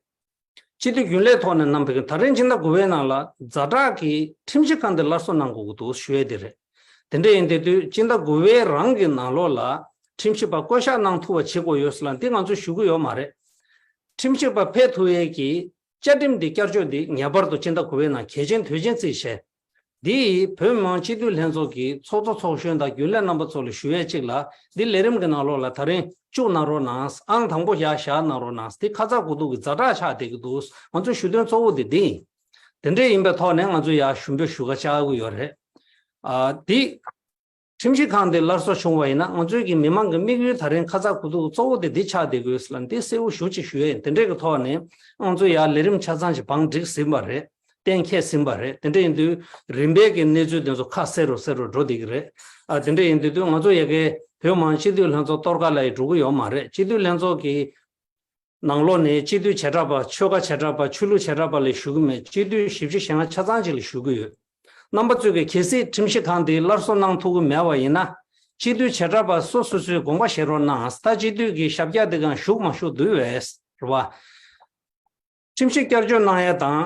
སྤྱི་འཐུས་རྒྱུན་ལས་ཐོག་ནས་གནང་བའི་ད་རིང་སྤྱི་ཟླ་དགུ་པའི་ནང་ལ་ཛ་དྲག་གི་ཁྲིམས་ཞིབ་ཁང་དེ་སླར་གསོ་གནང་དགོས་ཀྱི་འདུག་ཞུ་ཡས་དེ་རེད། དེ་འདྲ་ཡིན་དུས་དུས་སྤྱི་ཟླ་དགུ་པའི་རང་གི་ནང་ལོགས་ལ་ཁྲིམས་ཞིབ་པ་བསྐོ་གཞག་གནང་ཐུབ་པ་བྱེད་དགོས་ཡོད་ཟེར་ལ་འདི་ང་ཚོས་ཞུ་གི་ཡོད་མ་རེད། ཁྲིམས་ཞིབ་པ་ཕེབས་ཐུབ་ཡས་ཀྱི་བཅའ་ཁྲིམས་འདི་བསྐྱར་བཅོས་འདི་ངེས་པར་དུ་སྤྱི་ཟླ་དགུ་པའི་ནང་གལ་ཆེན་དོན་ཆེན་བརྩིས་བྱས། འདི་ཡིས་བོད་མི་མང་སྤྱི་འཐུས་ལྷན་ཚོགས་ཀྱི་ཚོགས་གཙོ་ཚོགས་གཞོན་དང་རྒྱུན་ལས་རྣམ་པ་ཚོ་ལ་ཞུ་ཡས་གཅིག་ལ་འདི་ལས་རིམ་གྱི་ནང་ལོགས་ལ་ད་རིང་བཅུག་གནང་རོགས་གནང་། ཨང་དང་པོ་བཞག་བཞག་གནང་རོགས་གནང་། འདི་ཁ་ཚ་དགོས་གཏུག་གི་ཛ་དྲག་ཆགས་བསྡད་ཀྱི་འདུག་ང་ཚོའི་ཞུ་དོན་གཙོ་བོ་དེ་འདི་ཡིན། དེ་འདྲ་ཡིན་པའི་ཐོག་ནས་ང་ཚོས་ཡར་ཞུ་འབོད་ཞུ་ག་བཅར་གྱི་ཡོད་རེད། ཨ་འདི། ཁྲིམས་ཞིབ་ཁང་དེ་སླར་གསོ་བྱུང་བ་ཡིན་ན་ང་ཚོའི་གི་མི་མང་གི་དམིགས་ཡུལ་ད་རིང་ཁ་ཚ་དགོས་གཏུག་གཙོ་བོ་དེ་འདི་ཆགས་བསྡད་དགོས་ལ་འདི་གསལ་བོ་ཞེ་པོ་ཅིག་ཞུ་ཡས་ཡིན། དེ་འདྲའི་གི་ཐོག་ནས་ང་ཚོ་ཡར་ལས་རིམ་ཆ་ཚང་ཞིག་བང་བསྒྲིགས་ཟིན་པ་རེད། གཏན་འཁེལ་ཟིན་པ་རེད། དེ་འདྲ་ཡིན་དུས་རིམ་པས་ཀྱི་གནས་ཚུལ་དེ་ཚོ་ཁ་གསལ་རུ་གསལ་རུ་འགྲོ་བསྡད་ཀྱི་རེད། ཨ་དེ་འདྲ་ཡིན་དུས་དུས་ང་ཚོ་ཡ་གི་བོད་མང་སྤྱི་འཐུས་ལྷན་ཚོགས་གཏོར་ཁ་ལ་ཡི་འགྲོ་གི་ཡོད་མ་རེད། སྤྱི་འཐུས་ལྷན་ཚོགས་ཀྱི་ནང་ལོགས་ནས་སྤྱི་འཐུས་བྱེ་བྲག་པ་ཆོལ་ཁ་བྱེ་བྲག་པ་ཆོས་ལུགས་བྱེ་བྲག་པ་ལ་ཞུ་གི་མེད། སྤྱི་འཐུས་བཞི་བཅུ་ཞེ་ལྔ་ཆ་ཚང་ཅིག་ལ་ཞུ་གི་ཡོད། རྣམ་པ་ཚོས་ཀྱི་གལ་སྲིད་ཁྲིམས་ཞིབ་ཁང་འདི་སླར་གསོ་གནང་ཐུབ་ཀྱི་མེད་པ་ཡིན་ན། སྤྱི་འཐུས་བྱེ་བྲག་པ་སོ་སོ་སོས་དགོངས་པ་བཞེས་རོགས་གནང་། ད་སྤྱི་འཐུས་ཀྱི་ཞབས་བཀྱག་འདི་གང་ཞུགས་མ་ཞུགས་འདུས་པས་རེད་བ། ཁྲིམས་ཞིབ་བསྐྱར་བཅོས་གནང་ཡས་དང་།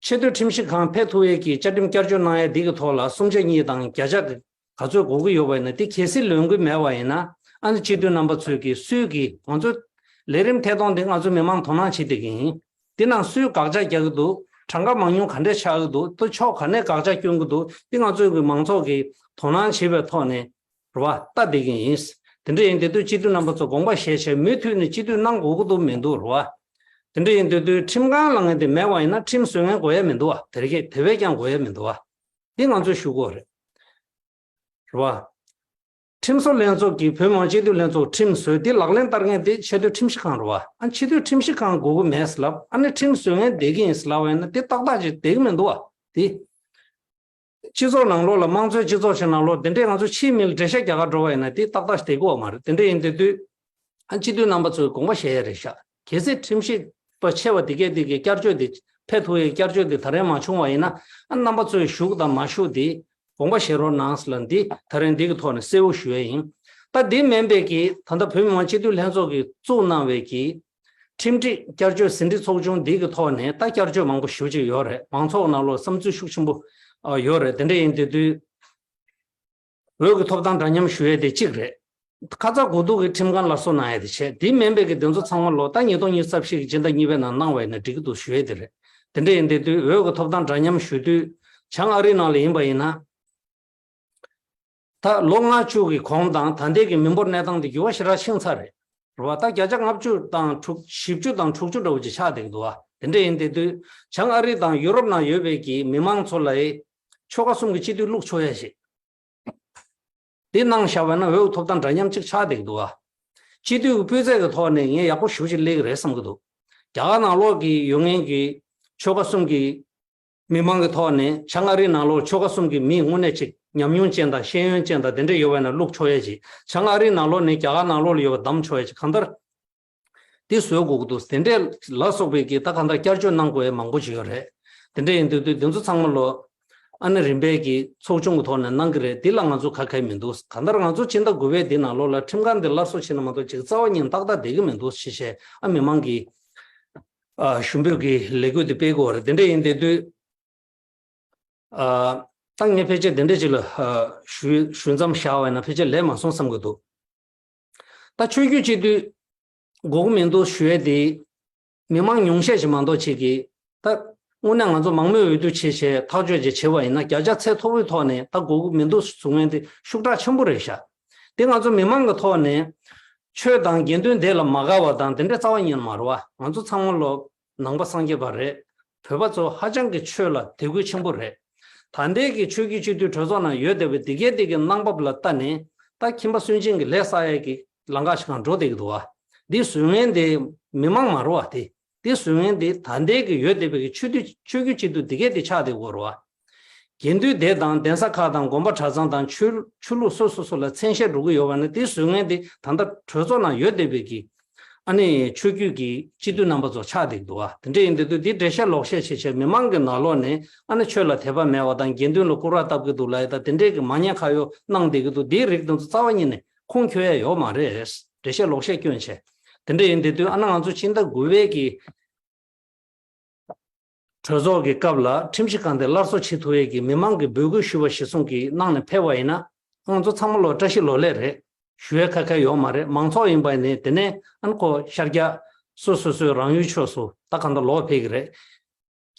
ཆེས་མཐོའི་ཁྲིམས་ཞིབ་ཁང་ཕེབས་ཐུབ་ཡས་ཀྱི་བཅའ་ཁྲིམས་བསྐྱར་བཅོས་གནང་ཡས་འདི་གི་ཐོག་ལ་གསུམ་ཆ་གཉིས་དང་བརྒྱ་ཆ་ག་ཚོད་དགོས་ཀྱི་ཡོད་པ་ཡིན་ན། དེ་གལ་སྲིད་ལོན་གྱི་མེད་པ་ཡིན་ན། ཨ་ནི་སྤྱི་འཐུས་རྣམ་པ་ཚོས་ཀྱི་སུས་ཀྱི་ང་ཚོ་ལས་རིམ་ཐད་གཏོང་འདི་ང་ཚོ་མི་མང་དོ་སྣང་བྱེད་བསྡད་ཀྱི་ཡིན། འདི་ནང་སུས་དགག་བྱ་རྒྱག་གི་འདུག་གྲངས་ཀ་མང་ཉུང་ག་འདྲས་ཆགས་ཀྱི་འདུག་ཏུ་ཕྱོགས་ག་ནས་དགག་བྱ་སྐྱོན་གྱི་འདུག་འདི་ང་ཚོས་ཀྱི་མང་ཚོགས་ཀྱི་དོ་སྣང་བྱེད་པའི་ཐོག་ནས་རེད་བ། ལྟ་བསྡད་ཀྱི་ཡིན། དེ་འདྲ་ཡིན་དུས་དུས་སྤྱི་འཐུས་རྣམ་པ་ཚོ་དགོངས་པ་བཞེས་བྱས་མུ་མཐུད་ནས་སྤྱི་འཐུས་གནང་དགོས་ཀྱི་འདུག་མི་འདུག་རེད་བ། དེ་འདྲ་ཡིན་དུས་དུས་ཁྲིམས་ཁང་ལ་ངས་དེ་མེད་པ་ཡིན་ན་ཁྲིམས་བཟོ་མཁན་དགོས་ཡ་མི་འདུག་བ། དེ་རིགས་དེ་བས་ཀྱང་དགོས་ཡ་མི་འདུག་བ། དེ་ང་ཚོས་ཞུ་དགོས་རེད། རེད་བ། ཁྲིམས་བཟོ་ལྷན་ཚོགས་ཀྱིས་བོད་མི་མང་སྤྱི་འཐུས་ལྷན་ཚོགས་ཁྲིམས་བཟོས་དེ་ལག་ལེན་བསྟར་མཁན་དེ་ཆེས་མཐོའི་ཁྲིམས་ཞིབ་ཁང་རེད་བ། ཨ་ཆེས་མཐོའི་ཁྲིམས་ཞིབ་ཁང་དགོས་ཀྱི་མེད་ཟེར་ལབ། ཨ་ནི་ཁྲིམས་བཟོ་མཁན་བསྡད་ཀྱི་ཡིན་ཟེར་ལབ་པ་ཡིན་ན་དེ་ཏག་ཏག་ཅིག་བསྡད་ཀྱི་མི་འདུག་བ། དེ། སྤྱི་ཚོགས་ནང་ལོགས་ལ་དམངས་གཙོའི་སྤྱི་ཚོགས་ཤིག་ནང་ལོགས་དེ་འདྲས་ང་ཚོ་ཕྱིའི་མི་ལ་འགྲེལ་བཤད་རྒྱག་ག་འགྲོ་བ་ཡིན་ན་དེ་ཏག་ཏག་ཞིག་བསྡད་ཀྱི་ཡོད་མ་རེད། དེ་འདྲས་ཡིན་དུས་དུས། ཨ་སྤྱི་འཐུས་རྣམ་པ་ཚོས་དགོངས་པ་བཞེས་ཡ་རེད་ཤག་གལ་སྲིད་ཁྲིམས་ཞིབ་པ་ཆེ་བ་དེ་གས་དེ་གས་བསྐྱར་བཅོས་དེ་ཕེབས་ཐུབ་ཡའི་བསྐྱར་བཅོས་དེ་ད་རེས་མ་བྱུང་བ་ཡིན་ན། ཨ་རྣམ་པ་ཚོས་ཞུགས་དང་མ་ཞུགས་དེ་དགོངས་པ་བཞེས་རོགས་གནང་ཟེར་ལ་འདི་ད་རེས་འདི་གི་ཐོག་ནས་གསལ་བོ་ཞུ་ཡ་ཡིན། ད་འདི་མིན་པའི་གི་ད་ལྟ་བོད་མི་མང་སྤྱི་འཐུས་ལྷན་ཚོགས་ཀྱིས་བཙུགས་གནང་བའི་གི་ཁྲིམས་སྒྲིག་བསྐྱར་བཅོས་ཟིན་བྲིས་ཚོགས་ཆུང་འདི་གི་ཐོག་ནས་ད་བསྐྱར་བཅོས་མང་པོ་ཞེ་པོ་ཅིག་ཡོད་རེད། མང་ཚོགས་ནང་ལོགས་བསམ་ཚུལ་ཤུགས་ཆེན་པོ་ཨ་ཡོད་རེད། དེ་འདྲ་ཡིན་དུས་དུས། འོས་ཀྱི་ཐོབ་ཐང་འདྲ་མཉམ་ཞུ་ཡས་དེ་གཅིག་རེད། ཁ་ཚ་དགོས་གཏུག་གི་ཁྲིམས་ཁང་སླར་གསོ་གནང་ཡས་དེ་བྱས། དེ་མིན་པའི་གི་དེ་ཚོ་ཚང་མ་ལོ་ཟླ་ཉིས་སྟོང་ཉི་ཤུ་རྩ་བཞི་གི་སྤྱི་ཟླ་གཉིས་པའི་ནང་གནང་བ་ཡིན་ན་འགྲིག་གི་འདུག་ཞུ་ཡས་དེ་རེད། དེ་འདྲ་ཡིན་དུས་དུས་འོས་ཀྱི་ཐོབ་ཐང་འདྲ་མཉམ་ཞུ་དུས་བྱང་ཨ་རིའི་ནང་ལ་ཡིན་པ་ཡིན་ན། ད་ལོ་ལྔ་བཅུ་གི་གོང་དང་ད་ལྟའི་གི་མི་འབོར་གནས་སྟངས་དེ་འགྱུར་བ་ཞེ་དྲག་ཕྱིན་ཚར་རེད། རེད་བ། ད་བརྒྱ་ཆ་ལྔ་བཅུ་དང་དྲུག་བཞི་བཅུ་དང་དྲུག་ཅུ་འདྲ་བོ་ཅིག་ཆགས་བསྡད་ཀྱི་འདུག་བ། དེ་འདྲ་ཡིན་དེ་དུས་བྱང་ཨ་རི་དང་ཡུ་རོབ་ནང་ཡོད་པའི་གི་མི་མང་ཚོ་ལ་ཆོལ་ཁ་གསུམ་གྱི་སྤྱི་འཐུས་བླུགས་ཆོག་ཡ་ཞིག་དེ་གནང་བཞག་པ་ན་འོས་ཐོབ་ཐང་འདྲ་མཉམ་ཅིག་ཆགས་བསྡད་ཀྱི་འདུག་བ། སྤྱི་འཐུས་ཀྱི་སྤུས་ཚད་ཀྱི་ཐོག་ནས་ངས་ཡག་པོ་ཞེ་པོ་ཅིག་སླེབས་ཀྱི་རེད་བསམ་གྱི་འདུག་རྒྱ་གར་ནང་ལོགས་ཀྱི་ཡོད་མཁན་གྱི་ཆོལ་ཁ་གསུམ་གྱི་མི་མང་གི་ཐོག་ནས་བྱང་ཨ་རི་ནང་ལོགས་ཆོལ་ཁ་གསུམ་གྱི་མི་དངོས་གནས་ཅིག་ཉམས་མྱོང་ཅན་དང་ཤེས་ཡོན་ཅན་དང་དེ་འདྲ་ཡོད་པ་ན་བླུགས་ཆོག་ཡ་ཅིག་བྱང་ཨ་རི་ནང་ལོགས་ནས་རྒྱ་གར་ནང་ལོགས་ལ་ཡོད་པ་བདམས་ཆོག་ཡ་ཅིག་གང་ལྟར་དེ་བཟོ་དགོས་ཀྱི་འདུག་དེ་འདྲས་ལ་སོགས་པའི་གི་ད་གང་ལྟར་བསྐྱར་བཅོས་གནང་དགོས་ཡ་མང་པོ་ཅིག་ཡོད་རེད། དེ་འདྲས་ཡིན་དུས་དུས་དེ་ཚོ་ཚང་མ་ལོ་ཨ་ནི་རིམ་པས་ཀྱི་ཚོགས་ཆུང་གི་ཐོག་ནས་གནང་གི་རེད། དེ་ལ་ང་ཚོ་ཁ་ཁ་མི་འདུག་གང་ལྟར་ང་ཚོ་སྤྱི་ཟླ་དགུ་པའི་དེ་ནང་ལོགས་ལ་ཁྲིམས་ཁང་འདི་སླར་གསོ་བྱེད་ན་མ་གཏོགས་ཅིག་རྩ་བ་ཉིད་ཏག་ཏག་བསྡད་ཀྱི་མི་འདུག་ཞེས་བཤད། ཨ་མི་མང་གིས་ཨ་ཞུ་འབོད་ཀྱི་ལས་འགུལ་དེ་སྤེལ་དགོས་རེད། དེ་འདྲ་ཡིན་དེ་དུས་ཨ་ད་ངས་ཕལ་ཆེར་དེ་འདྲ་ཅིག་ལ་ཨ་ཞུ་ཞུ་མཚམས་བཞག་པ་ཡིན་ན་ཕལ་ཆེར་ལས་མ་སོང་བསམ་གྱི་འདུག་ད་ཆོས་བརྒྱུད་སྤྱི་འཐུས་དགོས་ཀྱི་མི་འདུག་ཞུ་ཡས་དེ་མི་མང་ཉུང་ཤས་ཤིག་མ་གཏོགས་བྱེད་ཀྱི། ད་དངོས་གནས་ང་ཚོ་མང་མོས་འོས་བསྡུ་བྱེད་བྱས་ཐག་གཅོད་ཅིག་བྱེད་པ་ཡིན་ན་བརྒྱ་ཆ་ཚད་མཐོ་པོའི་ཐོག་ནས་ད་དགོས་ཀྱི་མི་འདུག་གསུང་མཁན་དེ་ཤུགས་དྲག་ཆེན་པོ་རེད་ཤག་དེ་ང་ཚོ་མི་མང་གི་ཐོག་ནས་ཆོས་དང་དགེ་འདུན་དེ་ལ་མ་དགའ་བ་དང་དེ་འདྲ་རྩ་བ་ཉིད་མ་རེད་བ། ང་ཚོ་ཚང་མ་ལོ་ནང་པ་སངས་རྒྱས་པ་རེད། བོད་པ་ཚོ་ཧ་ཅང་གི་ཆོས་ལ་དད་གུས་ཆེན་པོ་རེད། ད་ལྟའི་གི་ཆོས་བརྒྱུད་སྤྱི་འཐུས་གྲོས་ཚོགས་ནང་ཡོད་བསྡད་པའི་དེ་གའི་དེ་གི་གནང་བབ་ལ་ལྟ་ནས་ད་ཁྱིམ་པ་སུན་འབྱིན་གྱི་ལས་བསགས་ཡས་ཀྱི་ལམ་ཁ་ཞིག་གང་འགྲོ་བསྡད་ཀྱི་འདུག་བ། འདི་བཟོ་མཁན་དེ་མི་མང་མ་རེད་བ། དེ་དེ་བཟོ་མཁན་དེ་ད་ལྟའི་གི་ཡོད་བསྡད་པའི་གི་ཆོས་བརྒྱུད་ཆོས་བརྒྱུད་སྤྱི་འཐུས་དེ་གའི་དེ་ཆགས་བསྡད་ཡོད་རེད་བ། དགེ་འདུན་སྡེ་དང་གདན་ས་ཁག་དང་དགོན་པ་གྲྭ་ཚང་དང་ཆོས་ཆོས་ལུགས་སོ་སོ་སོ་ལ་མཚན་ཤས་འགྲོ་གི་ཡོད་པ་ན་དེ་བཟོ་མཁན་དེ་ད་ལྟ་གྲོས་ཚོགས་ནང་ཡོད་བསྡད་པའི་གི་ཨ་ནི་ཆོས་བརྒྱུད་ཀྱི་སྤྱི་འཐུས་རྣམ་པ་ཚོ་ཆགས་བསྡད་ཀྱི་འདུག་བ། དེ་འདྲ་ཡིན་དུས་དུས་འདི་འགྲེལ་བཤད་ལོག་བཤད་བྱེད་བྱས་མི་མང་གི་ནང་ལོགས་ནས་ཨ་ནི་ཆོས་ལ་དད་པ་མེད་པ་དང་དགེ་འདུན་ལ་སྐུར་བ་བཏབ་ཀྱི་འདུག་ལབ་ཡ་ད་དེ་འདྲས་ཀྱི་མ་ཉེས་ཁ་གཡོག་གནང་བསྡད་ཀྱི་འདུག་འདིའི་རིགས་དེ་ཚོ་རྩ་བ་ཉིད་ནས་ཁུངས་འཁྱོལ་ཡ་ཡོད་མ་རེད། འགྲེལ་བཤད་ལོག་བཤད་སྐྱོན་བྱས། དེ་འདྲ་ཡིན་དུས་དུས་ཨ་ནི་ང་ཚོ་ཕྱི་ཟླ་དགུ་པའི་གི་ གྲོས་ཚོགས་ཀྱི་སྐབས་ལ་ཁྲིམས་ཞིབ་ཁང་དེ་སླར་གསོ་བྱེད་ཐུབ་ཡས་ཀྱི་མི་མང་གི་འབོད་སྐུལ་ཞུས་པ་གཞིར་བཟུང་གིས་གནང་ནས་ཕེབས་པ་ཡིན་ན། ང་ཚོ་ཚང་མ་ལོ་བཀྲ་ཤིས་ལོ་ལེགས་རེད། ཞུ་ཡས་ཁ་ཁ་ཡོད་མ་རེད། མང་ཚོགས་ཡིན་པ་ཡིན་ནའི་དེ་ནས་ཨ་ནི་ཁོ་ཤར་རྒྱག་སོ་སོ་སོའི་རང་ཡུལ་ཕྱོགས་སུ་ད་གང་ལྟར་ལོག་ཕེབས་ཀྱི་རེད།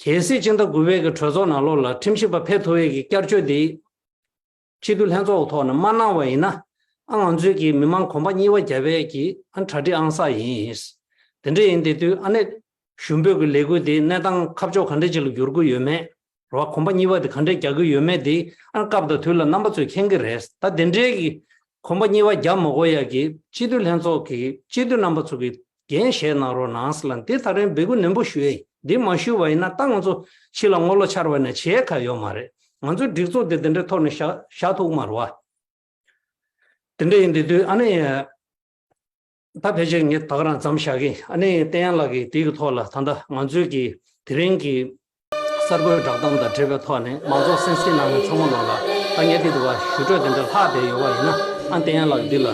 གལ་སྲིད་སྤྱི་ཟླ་དགུ་པའི་གི་གྲོས་ཚོགས་ནང་ལོགས་ལ་ཁྲིམས་ཞིབ་པ་ཕེབས་ཐུབ་ཡས་ཀྱི་བསྐྱར་བཅོས་དེ་སྤྱི་འཐུས་ལྷན་ཚོགས་ཐོག་ནས་མ་གནང་བ་ཡིན་ན། ཨ་ང་ཚོའི་གི་མི་མང་གོམ་པ་གཉིས་པ་རྒྱབ་ཡས་ཀྱི་ཨ་གྲ་སྒྲིག་ཨང་གསར་ཡིན། དེ་འདྲ་ཡིན་དེ་དུས་ཨ་ནི་ཞུ་འབོད་ཀྱི་ལས་འགུལ་དེ་གནས་སྟངས་ཁ་ཕྱོགས་ག་འདྲ་ཅིག་ལ་འགྱུར་གི་ཡོད་མེད། རོ་གོམ་པ་གཉིས་པ་དེ་ག་འདྲས་རྒྱག་གི་ཡོད་མེད་དེ་ཨ་སྐབས་དང་དུས་ལ་རྣམ་པ་ཚོས་མཁྱེན་གྱི་རེད། ད་དེ་འདྲའི་གི་གོམ་པ་གཉིས་པ་རྒྱག་མ་དགོས་ཡ་གི་སྤྱི་འཐུས་ལྷན་ཚོགས་ཀྱི་སྤྱི་འཐུས་རྣམ་པ་ཚོ་གི་འགན་བཞེས་གནང་རོགས་གནང་ཟེར་ལ་འདི་ད་རིང་འབོད་སྐུལ་ནན་པོ་ཞུ་ཡ་ཡིན། འདི་མ་ཞུས་པ་ཡིན་ན་ད་ང་ཚོ་ཕྱི་ལ་ངོ་ལོག་འཆར་བ་ནས་བྱེད་ཡ་ག་ཡོད་མ་རེད། ང་ཚོའི་སྒྲིག་འཛུགས་དེ་དེ་འདྲའི་ཐོག་ནས་བཞག་བཞག་ཐུབ་ཀྱི་མ་རེད་བ། དེ་འདྲ་ཡིན་དེ་དུས་ཨ་ནི། ད་ཕལ་ཆེར་ངས་ད་ག་རང་མཚམས་བཞག་གི། ཨ་ནི་བསྟན་ཡར་ལགས་ཀྱིས་དེའི་གི་ཐོག་ལ་ད་ལྟ་ང་ཚོའི་གི་དེ་རིང་གི་གསར་འགོད་བསྒྲགས་གཏམ་དང་འབྲེལ་བའི་ཐོག་ནས་མང་ཚོགས་གསན་གཟིགས་གནང་མཁན་ཚང་མ་ལོག་ལ་ད་ངས་འདི་དུ་བ་ཞུ་སྤྲོད་དེ་འདྲ་ལྷག་བསྡད་ཡོད་པ་ཡིན་ན། ཨ་བསྟན་ཡར་ལགས་འདི་ལ་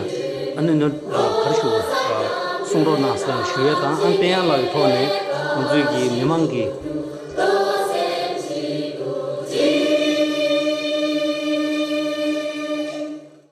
ཨ་ནི་ནོར་ག་རེ་ཞུ་དགོས་གསུང་རོགས་གནང་ཟེར་ཞུ་ཡས་དང་། ཨ་བསྟན་ཡར་ལགས་ཀྱི་ཐོག་ནས་ང་ཚོའི་གི་མི་མང་གི་